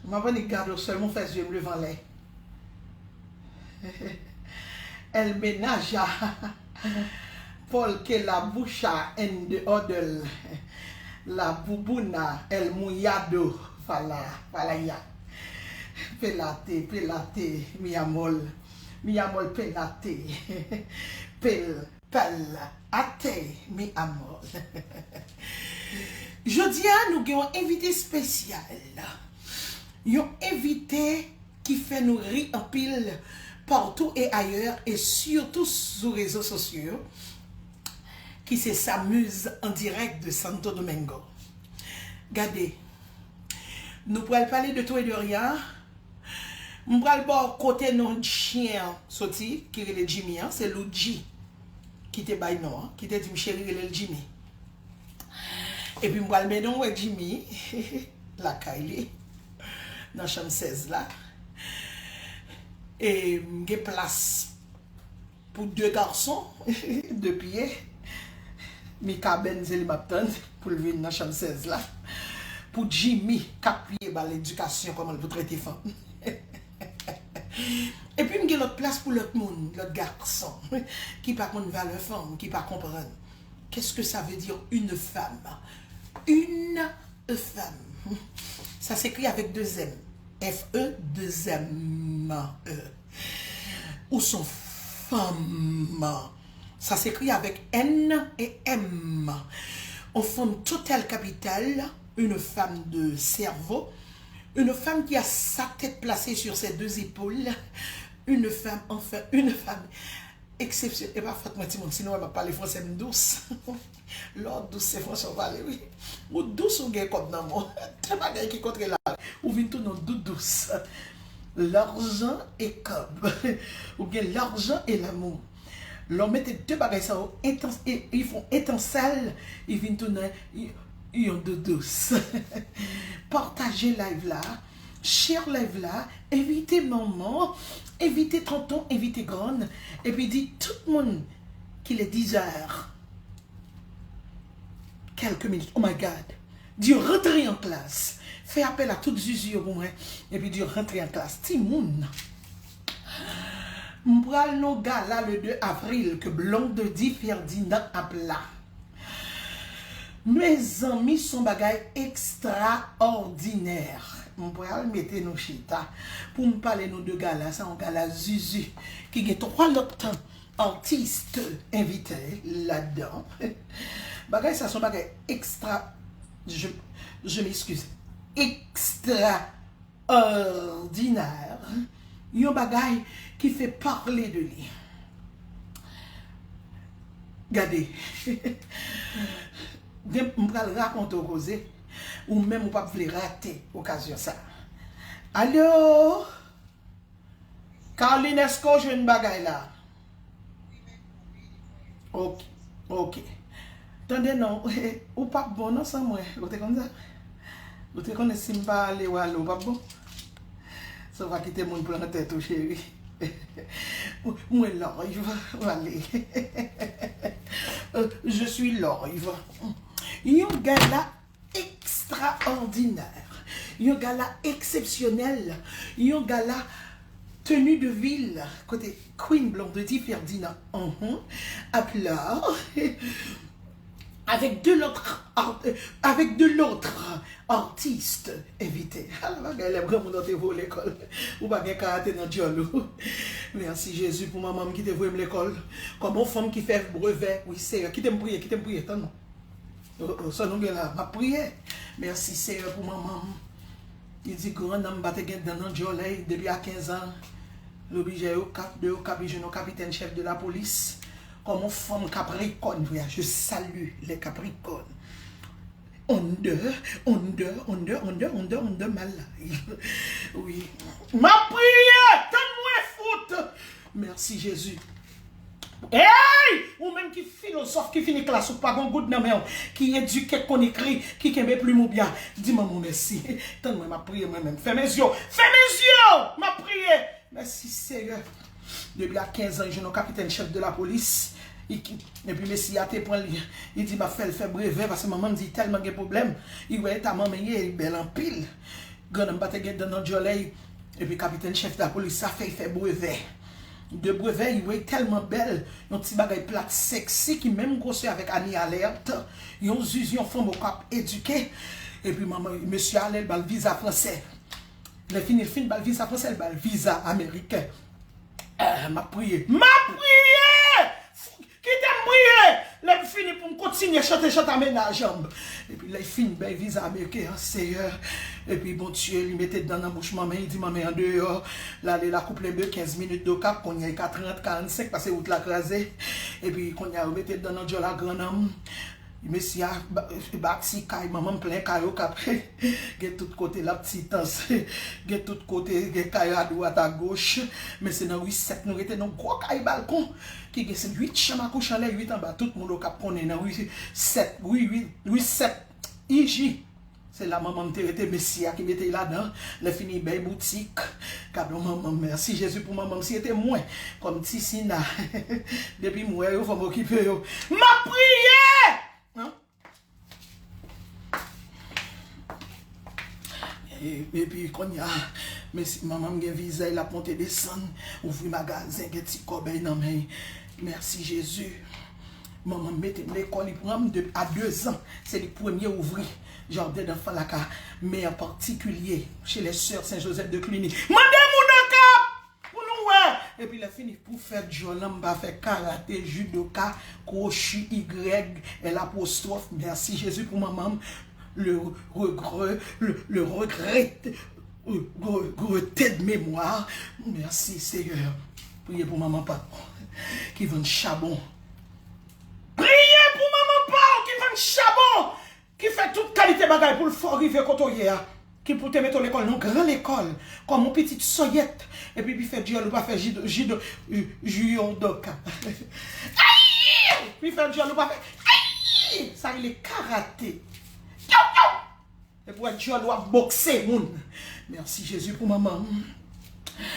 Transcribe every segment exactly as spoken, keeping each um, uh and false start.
M ap annik gade w sèlman, w fè zye m leve anlè. El menaja, porque la bucha en de odel, la bubuna, el muyado, fala, fala ya. Pelate, pelate, mi amor, mi amor, pelate, pel, pel, ate, mi amor. Jodi a, nou gen yon envite espesyal. Yon envite ki fè nou ri anpil partout et ailleurs, et surtout sou rezo sosyo yo, ki se Samuz en direct de Santo Domingo. Gade, nou pral pale de tout et de rien. M pral ba w kote non chen an soti, ki rele Jimmy an, se Loudji ki te bay non an, ki te di m cheri rele l Jimmy. Epi m pral mennen w wè Jimmy lakay li, nan chanm sèz la. E m gen plas pou de gason, de pye. Mika Benz se li m ap tann pou l vin nan chanm sèz la. Pou Jimmy k ap piye ba l edikasyon, kòman l pou trete fanm. Epi m gen lòt plas pou lòt moun, lòt gason ki pa konn valè fanm, ki pa konprann. Qu'est-ce que ça veut dire une femme? Une femme. Ça s'écrit avec deux M. F E deux M E. Ou son fanm. Ça s'écrit avec N et M. Une femme totale capitale, une femme de cerveau, une femme qui a sa tête placée sur ses deux épaules, une femme, enfin, une femme exceptionnelle. E pa fòt mwen, timoun, si nou wè m ap pale fransè, m dous. Lè w dous, se fransè w pale, wi. Ou dous, ou gen kòb nan men w. De bagay ki kontre la, ou vin tounen yon doudous. Lajan e kòb. Ou gen lajan e lanmou. Lè w mete de bagay sa yo, etans-, e, ils font étincelle, ils vin tounen y-, yon doudous. Pataje live la, share live la, envite manman, envite tonton, envite grann, epi di tout moun qu'il est dix heures. Quelques minutes. Oh my God. Di yo rantre an klas. Fè apèl a tout zuzu yo pou mwen. Epi di yo rantre an klas. Timoun. M pral nan gala le de avril ke Blondedy Ferdinand ap la. Mezanmi, se yon bagay ekstraòdinè. M pral mete nou chita pou m pale nou de gala. Se yon gala zuzu ki gen twa lòt atis envite ladan. Bagay sa se yon bagay ekstra, je, je m'excuse, ekstraòdinè. Yon bagay ki fè pale de li. Gade. Gen, m pral rakonte w koze. Ou menm ou p ap vle rate okazyon sa. Alo? Carline, èske w jwenn bagay la? Ok, ok. Tande non, ou p ap bon non san mwen. Ou te konn sa? Ou te konnen si m pa ale w ale, ou p ap bon? Sa w pa kite moun pran tèt ou, cheri. Mwen live, w ale. Euh, je suis live. Yon gala ekstraòdinè, yon gala eksepsyonèl, yon gala tenue de ville, kote Queen Blondedy Ferdinand, mhm, ap la, avec de l'autre art-, euh, avec de l'autre artiste invité. Ala bagay lè granmoun nan te voye w lekòl. Ou pa gen karate nan djòl ou. Mèsi Jezi pou manman m ki te voye m lekòl. Kòm yon fanm ki fè brevè, wi Seyè, kite m priye, kite m priye, tann non. Oh, oh, sa nou gen la, m ap priye. Mèsi Seyè pou manman m. Li di gran nanm pa te gen dan nan djòlèy depi a kenz an. L oblije yo kap de yo kap, li jwenn yon kapitèn chèf de lapolis. Kòm yon fanm kaprikòn, frè, je salue les capricornes. Onde, onde, onde, onde, onde, onde, malay. Wi. M ap priye, tann mwen fout. Mèsi Jezi. Ey! Ou menm ki filozòf, ki fini klas, ou pa gon goud nan men w, ki edike, konn ekri, ki kenbe plim ou byen, di manman w mèsi. Tann mwen, m ap priye mwen menm. Fèmen zye w! Fèmen zye w! M ap priye! Mèsi, Seyè. Depi a kenz an, li jwenn yon kapitèn chèf de lapolis. Li ki-, epi mesye a te pran li. Li di, "M ap fè l fè brevè," paske manman m di, "Li tèlman gen pwoblèm." Li wè eta manman l ye, li bèl anpil. Grannanm pa te gen dan nan djòlèy. Epi kapitèn chèf lapolis sa fè, fè brevè. De brevè, li wè tèlman bèl, yon ti bagay plat sexy ki menm gwosè avèk Annie Alerte, yon zizi, yon fanm okap edike. Epi manman, mesye ale, l ba l viza fransè. Lè fini, l fin ba l viza fransè, l ba l viza ameriken. Ah, m ap priye. M ap priye! Kite m priye! Lè m fini pou m kontinye chante, chante a mennaj an m. Epi lè l fin bay viza ameriken an, Seyè. Epi Bondye, li mete dan nan bouch manman, li di manman andeyò. L ale la koup lenbe, kenz minit de Okap, kounye a li ka trant, karannsenk, paske wout la kraze. Epi kounye a yo mete dan nan djòl a grannanm. Mesye a ba- bati kay manman m, plen kay Okap. Gen tout kote Laptitans. Gen tout kote, gen kay adwat agoch. Men se nan ri sèt nou rete, nan gwo kay balkon ki gen se uit chanm a kouche anlè, uit anba. Tout moun Okap konnen nan ri sèt, ri uit, ri sèt I J. Se la manman m te rete, mesye a ki mete l ladan. Lè fini, bay boutik. Gad on manman m, mèsi Jezi pou manman m. Si se te mwen, kòm ti Sina, depi m wè yo, fò m okipe yo. M ap priye! Hein? E- Epi kounye a, mesi, manman m gen viza, l ap monte desann, ouvri magazen, gen ti kòbèy nan men l. Mèsi Jezi. Manman m mete m lekòl, li pran m de, a dezan. Se li k premye ouvri jaden danfan la ka mè patikilye chez les sœurs Saint Joseph de Cluny. Mande moun Okap pou nou wè. Epi lè fini, pou fè djòl lan, m pa fè karate, judoka, kwochi, igrèg, L apostwòf. Mèsi Jezi pou manman m. Le regret, le, le regret, euh, re- rete de mémoire. Mèsi Seyè. Priye pou manman pa w ki vann chabon. Priye pou manman pa w ki vann chabon, ki fè tout kalite bagay pou l fè w rive kote w ye a, ki pou te mete w lekòl nan gran lekòl, kòm yon pitit sòyèt, epi pi fè djòl ou pa fè jido, jido, ju- judoka. Ayi! Pi fè djòl ou pa fè, ayi! Sa rele karate. Yow, yow! Epi w wè djòl w ap bokse moun. Mèsi Jezi pou manman m.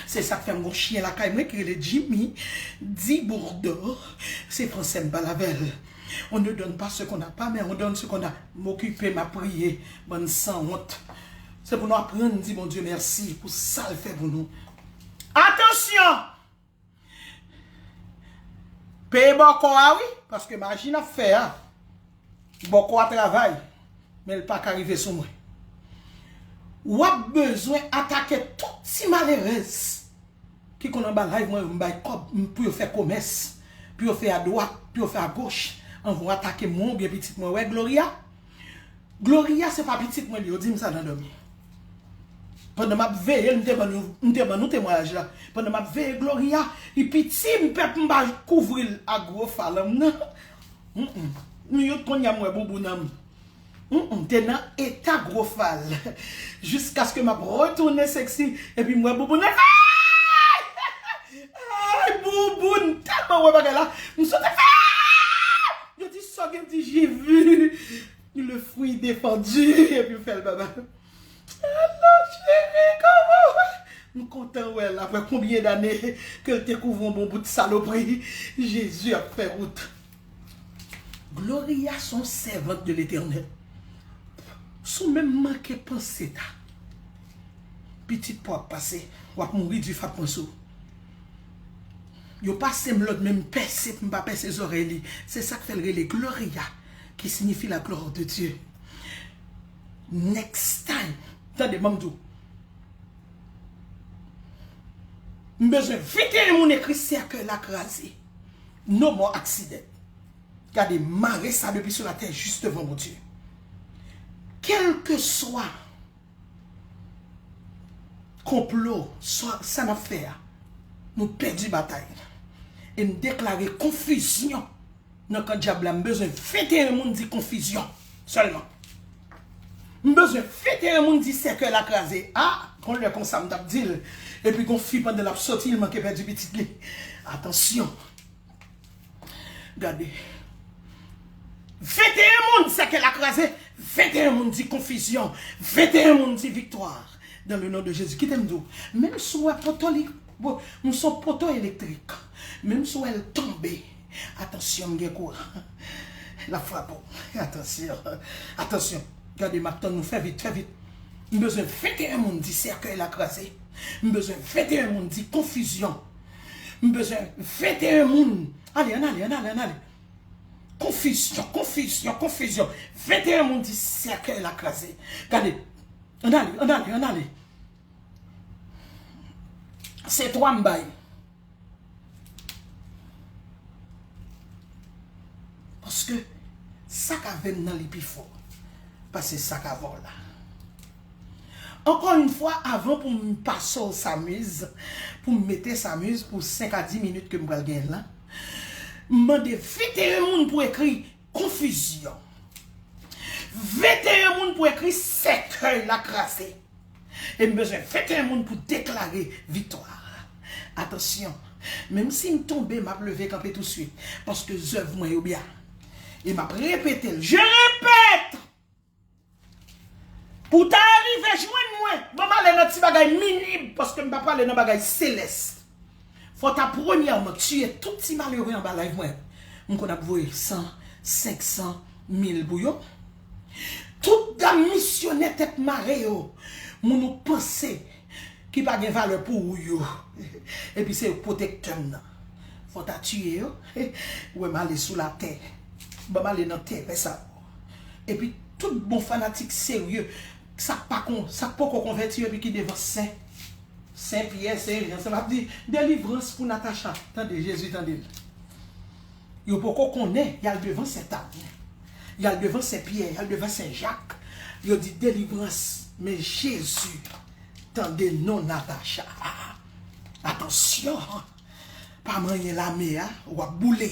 Se sa k fè m gon chyen lakay mwen ki rele Jimmy Dibourdon. Se fransè m pale avè l. On ne donne pas ce qu'on n'a pas, mais on donne ce qu'on a. M okipe, m ap priye, bann sanwont. Se pou nou aprann di Bondye mèsi pou sa l fè pou nou. Atansyon! Peye bòkò a wi, paske maji n ap fè a, bòkò a travay, men l pa ka rive sou mwen. W ap bezwen atake tout ti malerèz ki konn anba live mwen yo, m bay kòb m pou yo fè komès, pou yo fè adwat, pou yo fè agoch, anvan w atake mwen oubyen pitit mwen. Wè Gloria? Gloria se pa pitit mwen li, yo di m sa nan dòmi. Pandan m ap veye l, m te ban nou, m te ban nou temwayaj la. Pandan m ap veye Gloria, li piti m, pèp m pa kouvri l ak gwo fal an m nan. Mm, mm. M youn konnya m wè bouboun an m. Mm, mm. Te nan eta gwo fal. Jiskaske m ap retounen seksi, epi m wè bouboun nan. Ay! Ay, bouboun! Tèlman wè bagay la, m sote fè! Yo di sa gen di j'ai vu le fruit défendu, epi m fè l baba. Alo cheri, kòman w ye? M kontan wè l apre konbyen dane ke l te kouvri yon bon bout salopri. Jezi ap fè wout. Gloria se yon sèvant de Letènèl. Si w menm manke panse ta, pitit pa w ap pase, w ap mouri di fap pran sou. Yo pase m lòd, men m pèse pou m pa pèse zòrèy li. Se sa k fè l rele Gloria, ki siyifi la gloire de Dieu. Next time, tande, ban m di w. M bezwen venteyen moun ekri sèkèy la kraze. No more accident. Gade, mare sa depi sou latè jis devan Bondye. Kèlkeswa konplo, swa sa n ap fè a, nou pèdi batay. E m deklare konfizyon nan kan dyab la. M bezwen venteyen moun di konfizyon sèlman. M bezwen venteyen moun di sèkèy la kraze. A, gon lè konsa m t ap di l. Epi gon fi pandan l ap soti, l manke pèdi pitit li. Atansyon. Gade. Venteyen moun, sèkèy la kraze. Venteyen moun di konfizyon. Venteyen moun di viktwa. Dans le nom de Jésus. Kite m di w. Menm si w wè poto li, bon, m se yon poto elektrik. Menm si w wè l tonbe. Atansyon, m gen kouran. L ap frape w. Atansyon. Atansyon. Gade, m ap tann nou. Fè vit, fè vit. M bezwen venteyen moun di sèkèy la kraze. M bezwen venteyen moun di konfizyon. M bezwen venteyen moun. Ale, ann ale, ann ale, ann ale. Konfizyon, konfizyon, konfizyon. Venteyen moun di sèkèy la kraze. Gade. Ann ale, ann ale, ann ale. Se twa m bay. Paske sa k avè m nan li pi fò pase sa k avè w la. Ankò yon fwa, avan pou m pase w Samiz, pou m mete Samiz pou senk a dis minit ke m pral genyen la, m mande venteyen moun pou ekri konfizyon. Venteyen moun pou ekri sèkèy la kraze. E m bezwen venteyen moun pou deklare viktwa. Atansyon, menm si m tonbe, m ap leve kanpe touswit, paske zèv mwen yo byen. E m ap repete l, je répète, pou w ta rive jwenn mwen, ban m ale nan ti bagay minim, paske m pa prale nan bagay selès. Fò w ta premyèman tiye tout ti malere anba live mwen. M konn ap voye san, senk san, mil pou yo. Tout dam misyonè tèt mare yo, moun ou panse ki pa gen valè pou ou yo. Epi se yo k pwotektè m nan. Fò w ta tiye yo. Ou wè m ale sou latè. Ban m ale nan teren sa yo. Epi tout bon fanatik serye, sa k pa kon, sa k poko konvèti yo epi ki devan sen, Sen Pyè, Sen Jan, sa m ap di, delivrans pou Natacha. Tande, Jezi tande l. Yo poko konnen, y al devan Sentàn. Y al devan Sen Pyè, y al devan Sen Jak. Yo di delivrans, men Jezi tande non Natacha. Atansyon, pa manyen lame a, w ap boule.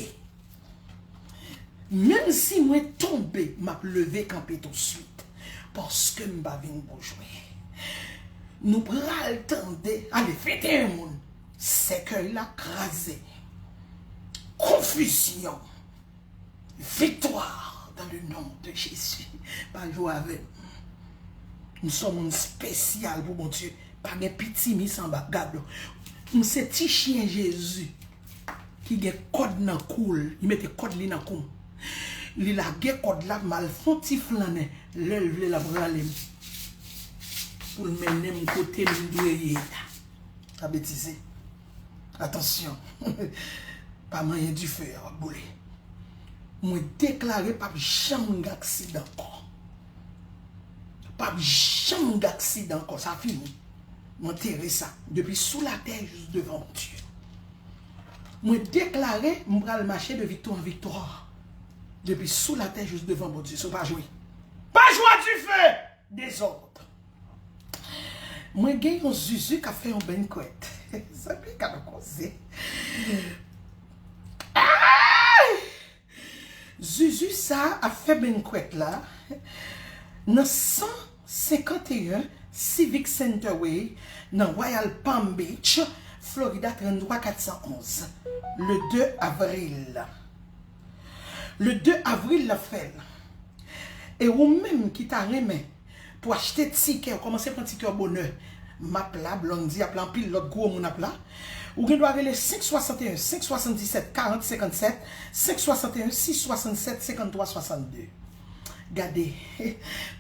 Menm si mwen tonbe, m ap leve kanpe touswit, paske m pa vin pou jwe. Nou pral tande, ale, venteyen moun, sèkèy la kraze, konfizyon, viktwa, dans le nom de Jésus. Pa jwe avè m. M se yon moun espesyal pou Bondye. Pa gen pitimis anba gad. M se ti chen Jezi ki gen kòd nan kou l. Li mete kòd li nan kou m. Li lage kòd la, m al fè yon ti flannen. Lè l vle, l ap rale m pou l mennen m kote m dwe ye a. Pa betize. Atansyon. Pa manyen dife a, w ap boule. Mwen deklare p ap janm gen aksidan ankò. P ap janm gen aksidan ankò. Sa fini. M antere sa. Depi sou latè jis devan Bondye. Mwen deklare m pral mache de viktwa an viktwa. Depi sou latè jis devan Bondye. Se pa jwe. Pa jwe a dife! Dezòd. Mwen gen yon zuzu k ap fè yon banquet. Zanmi, gad yon koze. Ah! Zuzu sa a ap fè banquet la nan san senkanteyen Civic Center Way, nan Royal Palm Beach, Florida, trannntwa kat san onz, le de avril. Le de avril l ap fè l. E ou menm ki ta renmen pou achte tikè, kòmanse pran tikè w bonè. M ap la, Blondy ap la, anpil lòt gwo moun ap la. Ou gen dwa rele senk swasanteyen, senk swasanndisèt, karant senkannsèt, senk swasanteyen, sis swasannsèt, senkanntwa swasannde. Gade,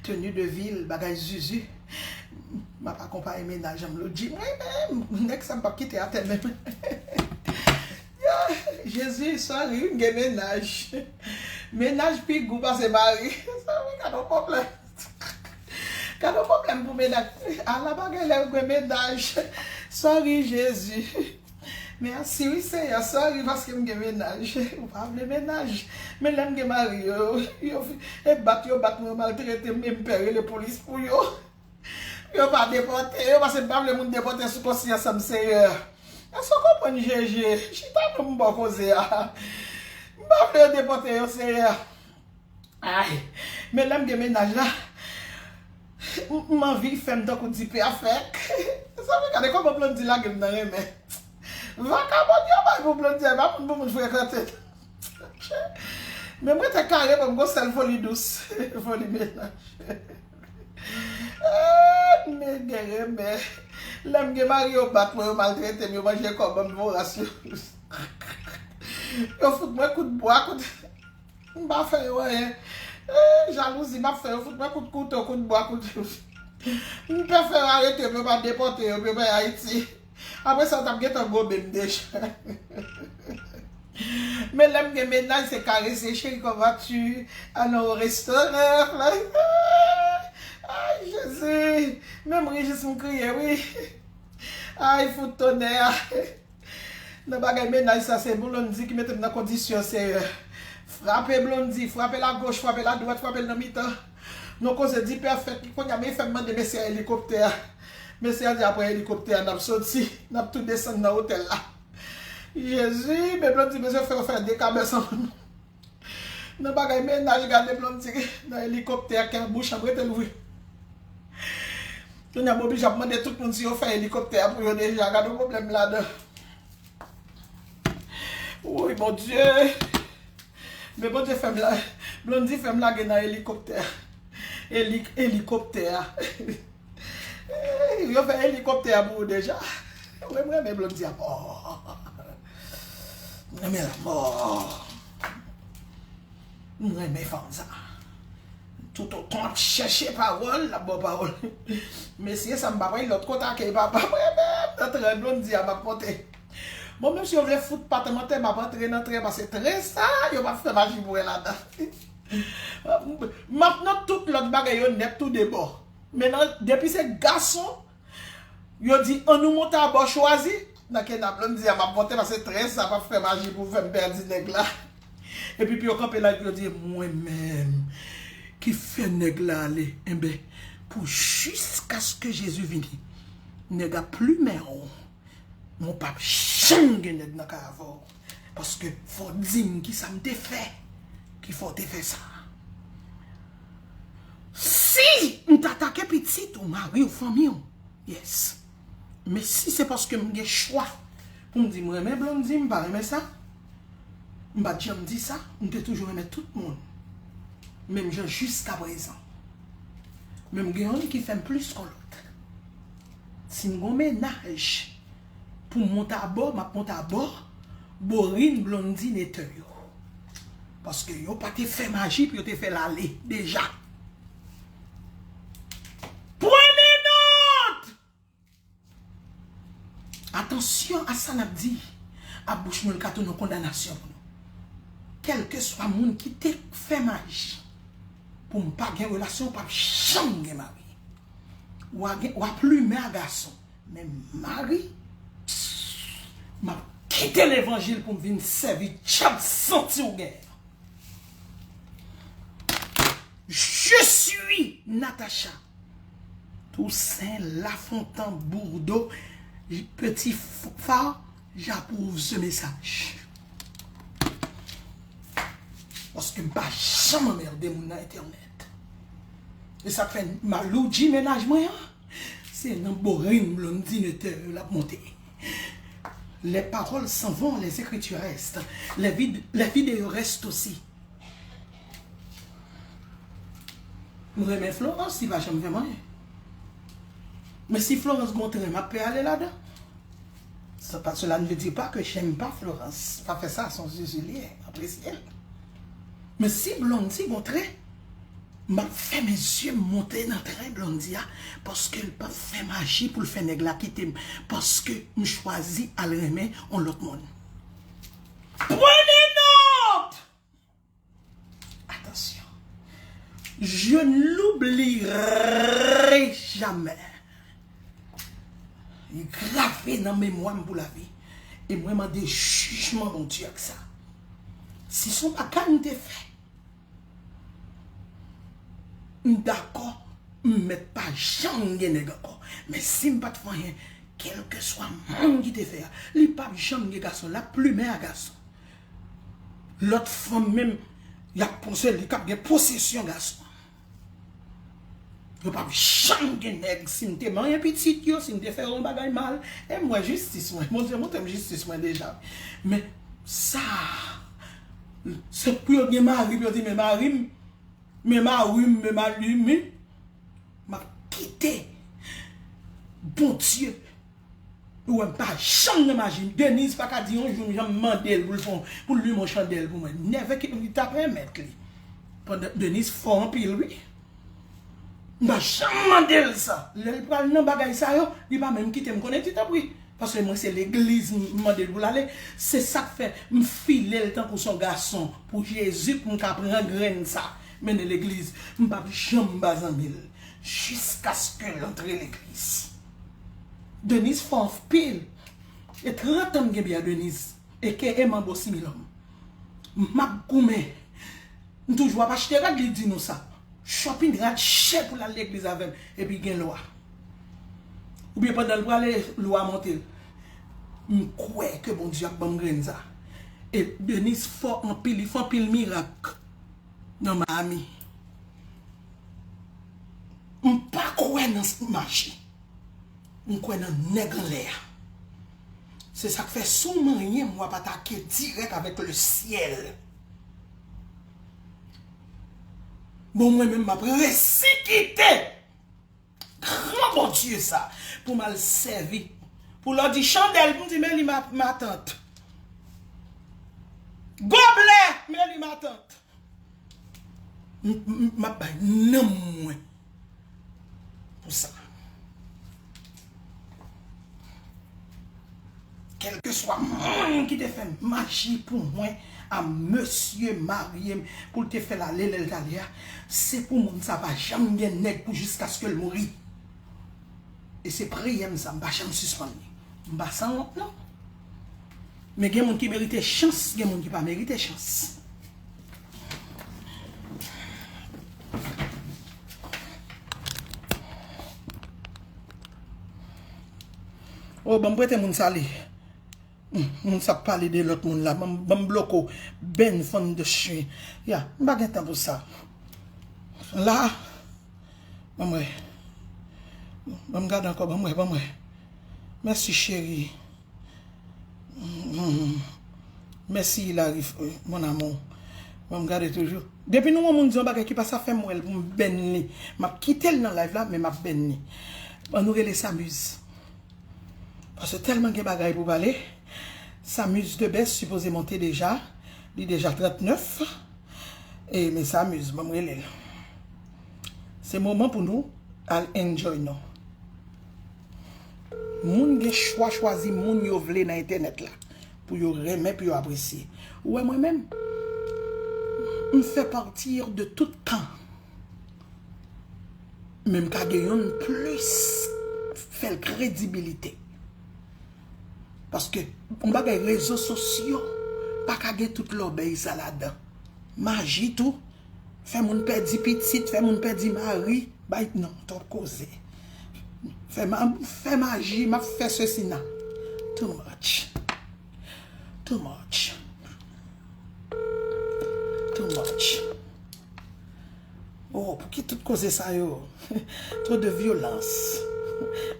tenue de ville, bagay zuzu. M ap akonpaye mennaj an m lòt jou. Mwen menm, nèg sa m p ap kite atè menm. Ya, Jezi, sorry, m gen mennaj. Mennaj pi gou pase mari. Sorry, gad yon pwoblèm. Gad yon pwoblèm pou mennaj. Ala bagay lè ou gen mennaj. Sorry, Jezi. Mèsi wi, Seyè. Sorry paske m gen mennaj. Ou pa vle mennaj. Men lè m gen mari yo, yo, e bat yo bat mwen, yo maltrete m, e m pè rele polis pou yo. Yo pa depòte yo, paske m pa vle moun depòte sou konsyans an m, Seyè. Èske w konprann, Jezi? Chita non, m ba w koze a. M pa vle yo depòte yo, Seyè. Ay, men lè m gen mennaj la, m, m anvi fè m tankou dipe a fèk. Zanmi, gade kòman Blondy lage m nan renmen. Vakabon yo bay pou Blondy a, e pa moun pou moun frekante. Men mwen te kare, bon, m gon sèl foli dous. Foli mennaj. Eh, men gen renmen. Lè m gen mari, yo bat mwen, yo maltrete m, yo manje kò, ban m voras yo. Yo fout mwen kout bwa, kout, m pa fè yo anyen. Eh, jalouzi m ap fè, yo fout mwen kout kouto, kout bwa, kout M pè fè yo arete m, yo pa depòte yo, yo bay Ayiti. Apre sa, yo t ap gentan gobe m deja. Men lè m gen mennaj, se karese, chérie, comment vas-tu? Allons au restaurant. Ay, Jezi. Men m ri jis m kriye, wi. Ay, fout tonè. Nan bagay mennaj sa, se Blondy ki mete m nan kondisyon, Seyè. Frape Blondy, frape l agoch, frape l adwat, frape l nan mitan. Non koze di pèfèt, kounye a men fè m mande mesye a elikoptè a. Mesye a di apre elikoptè a, n ap soti, n ap tou desann nan otèl la. Jezi, men Blondy bezwen fè yo fè de kabès ansanm. Nan bagay mennaj, gade Blondy nan elikoptè a, kè bouch ap rete louvri. Kounye a m oblije ap mande tout moun si yo fè elikoptè a pou yo deja, gade yon pwoblèm ladan. Woy, Bondye. Men Bondye fè m la, Blondy fè m lage nan elikoptè a. Eli, elikoptè a. Yo fè elikoptè a pou ou deja. Mwen, mwen renmen Blondy anmò. Mwen renmen l anmò. Mwen renmen fanm sa. Toutotan ap chèche pawòl, l ap ba w pawòl. Mesye sa m pa wè lòt kote ake papa. Mwen menm nan tren Blondy a m ap monte. Bon, menm si yo vle fout patanm an tè, m ap antre nan tren, paske tren sa, yo p ap fè maji pou wè ladan. M ap nan tout lòt bagay yo nèt tou de bò. Men nan, depi se gason, yo di, "An nou monte abò chwazi." Nan kenab la, m di, "A, m ap monte, paske tren sa p ap fè maji pou fè m pèdi nèg la." Epi, pou yo kanpe la, epi yo di, "Mwen menm ki fè nèg la ale." Enben, pou jiskaske Jezi vini, nèg ap plimen w. Mwen p ap janm gen nèg nan kay avè w. Paske fò w di m kisa m te fè ki fè w te fè sa. Si m t atake pitit ou, mari w, fanmi w, yes. Men si se paske m gen chwa pou m di m renmen Blondy, m pa renmen sa, m pa t janm di sa, m te toujou renmen tout moun. Menm jan jiskaprezan. Men m gen youn ki fè m plis ke lòt. Si m gon mennaj pou m monte abò, m ap monte abò borin Blondy Netè yo. Paske yo pa te fè maji pou yo te fè l ale deja. Pwene nòt! Atansyon a sa n ap di. A bouch nou, l ka tounen yon kondanasyon pou nou. Kèlkeswa moun ki te fè maji pou m pa gen relasyon, w p ap janm gen mari. W a gen, w a plimen a gason. Men mari, m ap kite levanjil pou m vin sèvi dyab santi w gen. Je suis Natacha Toussaint Lafontant Bourdeau, petit phare, j'approuve ce message. Paske m pa janm anmède moun nan entènèt. E sa k fè Malouji mennaj mwen an, se nan borin Blondy Netè l ap monte. Les paroles s'en vont, les écritures restent. Les vid-, les vidéos restent aussi. M renmen Florence, li pa janm fè m anyen. Men si Florence gon tren, m ap pè ale ladan. Ça, pas, cela ne veut dire pas que j'aime pas Florence. Pa fè sa, se yon zuzu li ye, m apresye l. Men si Blondy gon tren, m ap fèmen zye m monte nan tren Blondy a, paske l p ap fè maji pou l fè nèg la kite m, paske m chwazi al renmen yon lòt moun. Pwene nòt! Attention. Je ne l'oublierai jamais. Li grave nan memwa m pou lavi. E mwen mande jijman Bondye ak sa. Si se yon bagay m te fè, m dakò, m mèt pa janm gen nèg ankò. Men si m pa t fè anyen, kèlkeswa moun ki te fè a, li p ap janm gen gason, l ap plimen a gason. Lòt fanm menm, y ap panse li k ap gen posesyon gason. Yo p ap janm gen nèg. Si m te manyen pitit yo, si m te fè yo yon bagay mal, e m wè jistis mwen. Bondye montre m jistis mwen deja. Men sa, se pou yo gen mari, pou yo di, "Men mari m, men mari m, men mari m." M ap kite Bondye. Ou wè m pa janm nan maji. Denise pa ka di yon jou m janm mande l pou l fè, pou l limen yon chandèl pou mwen. Nève ki li t ap remèt li. Pandan Denise fò anpil, wi. M pa janm mande l sa. Lè l pral nan bagay sa yo, li pa menm kite m konnen di tanpri. Paske mwen se legliz m mande l pou l ale. Se sa k fè m file l tankou se yon gason pou Jezi pou m ka pran grenn sa mennen legliz. M p ap janm ba zanmi l jiskaske l antre legliz. Denise fò anpil. E trant an m gen byen Denise. E ke eman bo similòm. M ap goumen. M toujou ap achte rad, li di nou sa. Shopping rad chè pou l al legliz avè m. Epi gen lwa. Oubyen pandan l prale, lwa monte l. M kwè ke Bondye ap ban m grenn sa. E Denise fò anpil, li fè anpil mirak nan Miami. M pa kwè nan maji. M kwè nan nèg anlè a. Se sa k fè si w manyen m, w ap atake dirèk avèk lesyèl. Bon, mwen menm, m ap resi kite gran Bondye sa pou m al sèvi. Pou lè w di chandèl, pou m di, men li ma, matant. Goblè, men li matant. M, m, m ap bay nanm mwen pou sa. Kèlkeswa moun ki te fè maji pou mwen, a mesye marye m, pou l te fè l ale lè l t ale a, se pou moun sa pa janm gen nèg pou jiskaske l mouri. E se priyè m sa, m pa janm sispann li. M pa sanwont non. Men gen moun ki merite chans, gen moun ki pa merite chans. Oh, ban m prete moun sa li. Hmm, moun sa ap pale de lòt moun la. Ban m, ban m bloke w. Ben fon de chyen. Ya, m pa gen tan pou sa. La, ban m wè. Ban m gade ankò, ban m wè, ban m wè. Mèsi, cheri. Hmm. Mèsi, Hilary, mon amour. Ban m gade toujou. Depi nou wè yon moun di yon bagay ki pa sa fè m wè l pou m ben li. M ap kite l nan live la, men m ap ben li. Ban nou rele Samuz. Paske tèlman gen bagay pou pale. Samuz de bès sipoze monte deja. Li deja trannèf. E men Samuz, ban m rele l. Se moman pou nou al enjoy nou. Moun gen chwa chwazi moun yo vle nan entènèt la. Pou yo renmen, pou yo apresye. Ou wè mwen menm? M fè pati de tout kan. Men m ka gen yonn plis fè l kredibilite. Paske yon bagay rezo sosyo pa ka gen tout lòbèy sa ladan. Maji tou, fè moun pèdi pitit, fè moun pèdi mari, bay non, twòp koze. Fè ma, fè maji, m ap fè sesi nan. Too much. Too much. Too much. Oh, pou ki tout koze sa yo? Tro de vyolans.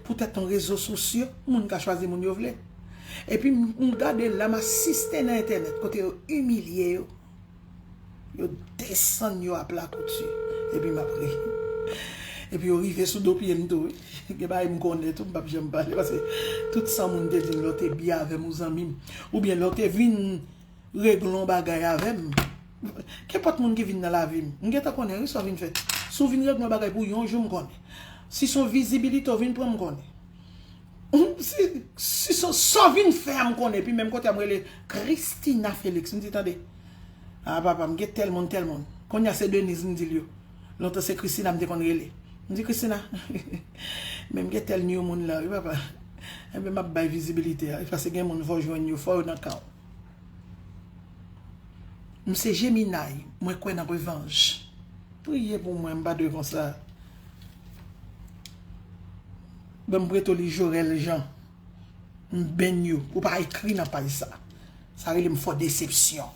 Poutèt yon rezo sosyo, moun ka chwazi moun yo vle. Epi m, m gade la, m asiste nan entènèt, kote yo imilye yo. Yo desann yo a pla kouti. Epi m ap ri. Epi yo rive sou do pye m tou, wi. Gen bagay m konnen tou, m p ap janm pale, paske tout sa moun te di m, lè w te byen avè m, ou zanmi m, oubyen lè w te vin regle yon bagay avè m. Kenpòt moun ki vin nan lavi m, m gentan konnen wi sa w vin fè. Si w vin regle yon bagay pou yon jou, m konnen. Si se yon vizibilite w vin pran, m konnen. Hum, si, si se sa w vin fè a, m konnen. Epi menm kote a, m rele Christina Félix. M di, tande. A, papa, m gen tèl moun, tèl moun. Kounye a se Denise m di l yo. Lontan se Christina m te konn rele. M di, Christina, men m gen tèl new moun la, wi, papa. Enben, m ap bay vizibilite a, wi, paske gen moun fò w jwenn yo, fò yo nan ka w. M se Jeminay, mwen kwè nan revanj. Priye pou mwen, m pa dwe konsa. Ban m prete w li Jorel Jean. M ben yo, pou pa ekri nan paj sa. Sa rele m fò desepsyon.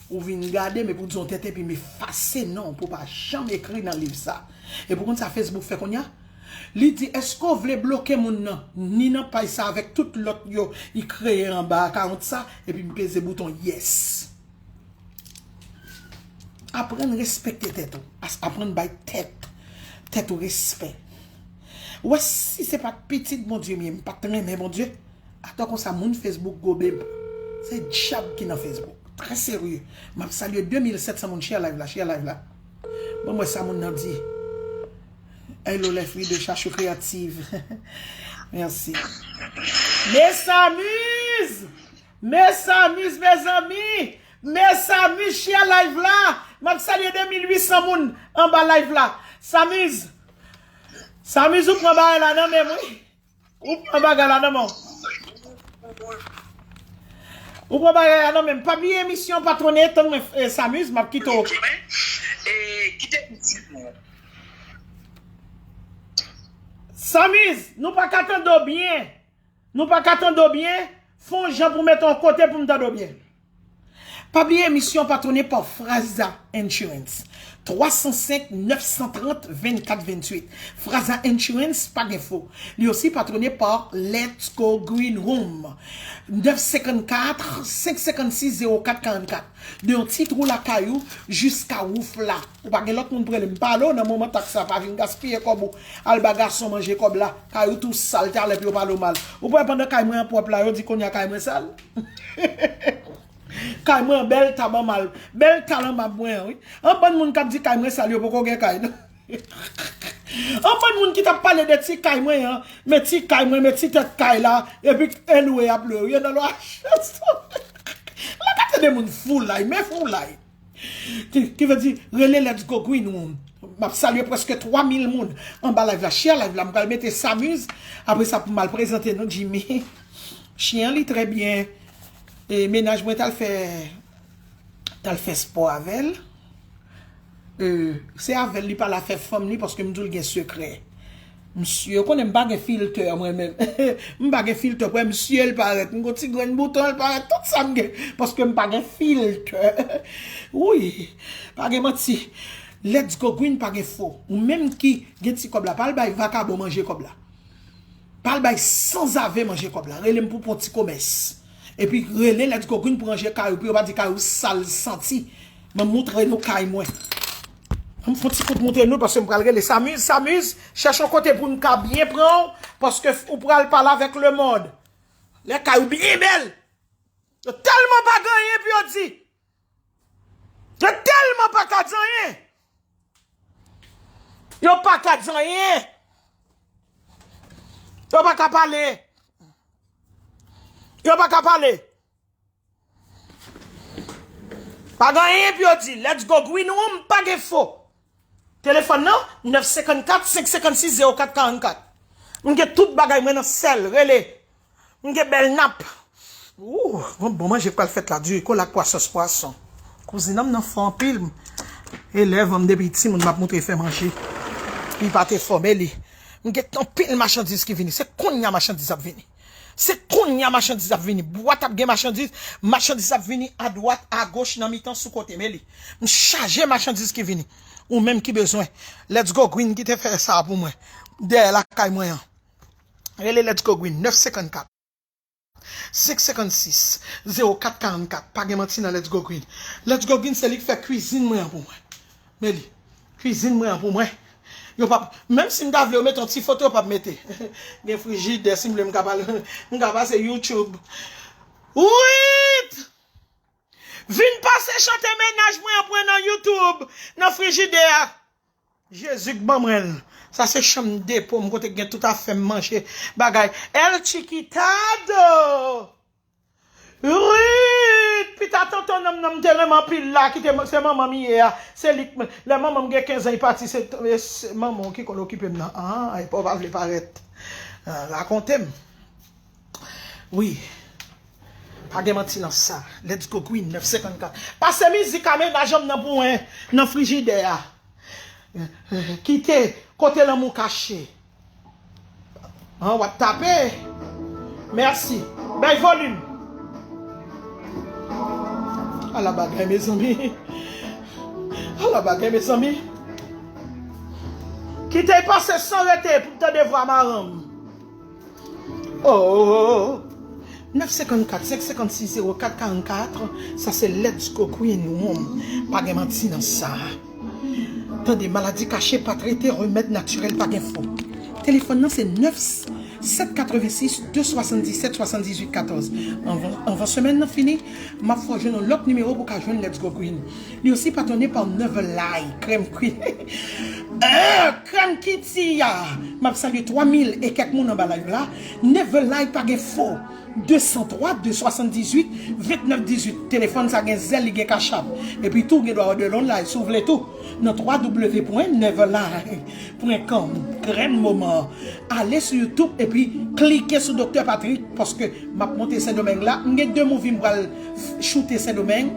Ou vin gade m epi w di yon tèt epi m efase non w pou w pa janm ekri nan liv sa. Epi w konn sa Facebook fè kounye a? Li di, èske w vle bloke moun nan, ni nan paj sa avèk tout lòt yo li kreye anba akawont sa, epi m peze bouton yes. Aprann respekte tèt ou. As-, aprann bay tèt, tèt ou respè. Ou wè, si se pa t pitit Bondye m ye, m pa t renmen Bondye, atò konsa moun Facebook gobe m. Se dyab ki nan Facebook. Trè serye. M ap salye de mil sèt san moun share live la, share live la. Ban m wè sa moun nan di. Hello, Lefri de Chachou Créative. Merci. Mes amis! Mes amis, mezanmi! Mes amis, share live la! M ap salye de mil uit san moun anba live la. Samiz! Samiz, ou pran bagay la nan men m, wi. Ou pran bagay la nan men w. Ou pran bagay la nan men m. Pa bliye emisyon patwone, tann mwen, eh, Samiz, m ap kite w. Samiz, nou pa ka tande w byen. Nou pa ka tande w byen. Fè yon jan pou mete yon kote pou m tande w byen. Pa bliye emisyon patwone pa Fraza Insurance. Twa san senk, nèf san trant, vennkat venntuit. Fraza Insurance, pa gen fo. Li osi patwone pa Let's Go Green Home. Nèf senkannkat, senk senkannsis, zewo kat karannkat. De yon ti twou lakay ou jiska wouf la. Ou pa gen lòt moun pou rele m pale w nan moman taks la. Pa vin gaspiye kòb ou. Al ba gason manje kòb la. Kay ou tou sal, talè pou yo pale w mal. Ou kwè pandan kay mwen an pwòp la, yo di kounye a kay mwen sal? Kay mwen an bèl tab an mal. Bèl talan mab mwen an, wi. An bann moun k ap di kay mwen sal, yo poko gen kay, non. An bann moun ki t ap pale de ti kay mwen an, men ti kay mwen, men ti tèt kay la, epi e lwe y ap lwe, wi, nan lwa chans. Lè ka tande moun foulay, men foulay. Ki, ki vle di, rele Let's Go Green Room. M ap salye prèske twa mil moun anba live la. Share live la, m pral mete Samiz. Apre sa, pou m al prezante nou Jimmy. Chyen an, li trè byen. E mennaj mwen t al fè, t al fè spò avè l. E, se avè l li pale afè fanm li, paske m di w l gen sekrè. Misye, ou konnen m pa gen filtè mwen menm. M pa gen filtè, pou misye l parèt. M gon ti grenn bouton, l parèt, tout sa m gen. Paske m pa gen filtè. Wi, pa gen manti. Let's Go Green pa gen fo. Ou menm ki gen ti kòb la, pa al bay vakabon manje kòb la. Pa al bay sanzave manje kòb la. Rele m pou pon ti komès. Epi rele Let's Go Green pou ranje kay ou, pou yo pa di kay ou sal, santi. Mwen moutre nou kay mwen. Mwen fon ti kout moutre nou paske m pral rele Samiz, Samiz, chèche yon kote pou m ka byen pran w, paske ou pral pale avèk lemonn. Lè kay ou byen bèl. Yo tèlman pa gen anyen pou yo di. Yo tèlman pa ka di anyen. Yo pa ka di anyen. Yo pa ka pale. Yo pa ka pale. Pa gen anyen pou yo di. Let's Go Green Room, pa gen fo. Telefòn nan, nèf senkannkat, senk senkannsis, zewo kat karannkat. M gen tout bagay mwen nan sèl, rele. M gen bèl nap. Ooh, bon, bon manje k pral fèt la, diri kola ak pwason, pwason. Kouzin an m nan fò anpil. Elèv an m depi timoun m ap moutre fè manje. Li pa te fò, men li. M gen anpil machandiz ki vini. Se kounye a machandiz ap vini. Se kounye a machandiz ap vini. Bwat ap gen machandiz. Machandiz ap vini adwat, agoch, nan mitan, sou kote. Men li. M chaje machandiz ki vini. Ou menm ki bezwen. Let's Go Green ki te fè sa pou mwen. Dèyè lakay mwen an. Rele Let's Go Green, nèf senkannkat, senk senkannsis, zewo kat karannkat. Pa gen manti nan Let's Go Green. Let's Go Green se li k fè kwizin mwen an pou mwen. Men li. Kwizin mwen an pou mwen. Yo p ap, menm si m ta vle yo mete yon ti foto, yo p ap mete. Gen frijidè, si m vle m ka pale, m ka pase YouTube. Wit! Vin pase chante mennaj mwen an pran nan YouTube, nan frijidè a. Jezi k ban mwen l. Sa se chanm depo m kote k gen tout afè m manje. Bagay. El Chiquitado! Rit! Pita tonton nanm nan m te renmen anpil la, ki te, se manman m ye a. Se li k, lè manman m gen kenz an, li pati, se, se manman w ki konn okipe m nan. An, epa w pa vle parèt. An, rakonte m. Wi. Pa gen manti nan sa. Let's Go Green, nèf senkannkat. Pase mizik a mennaj an m nan pou mwen nan frijidè a. Kite kote lanmou kache. An, w ap tape. Mèsi. Bay volim. Ala bagay, mezanmi. Ala bagay, mezanmi. Kite l pase san rete pou m tande vwa maranm. Oh! Nèf senkannkat, senk senkannsis, zewo kat karannkat, sa se Let's Go Green Room. Pa gen manti nan sa. Tande, maladi kache pa trete, remèd natirèl pa gen fo. Telefòn nan se nèf, sèt katrevensis, de swasanndisèt, swasanndizuit katòz. Anvan, anvan semèn nan fini, m ap fè w jwenn yon lòt nimewo pou w ka jwenn Let's Go Green. Li osi patwone pa Never Lie, krèm kwin. Ah, Krèm Kitty a. M ap salye twa mil e kèk moun anba live la. Never Lie pa gen fo. De san twa, de swasanndizwit, vennèf dizuit. Telefòn sa gen zèl, li gen Cash App. Epi tou, gen dwa òdè l online si w vle tou. Nan w w w pwen never lie pwen com. Grenn moman. Ale sou YouTube epi klike sou Doktè Patrick, paske m ap monte Sendomeng la. M gen de movie m pral choute Sendomeng.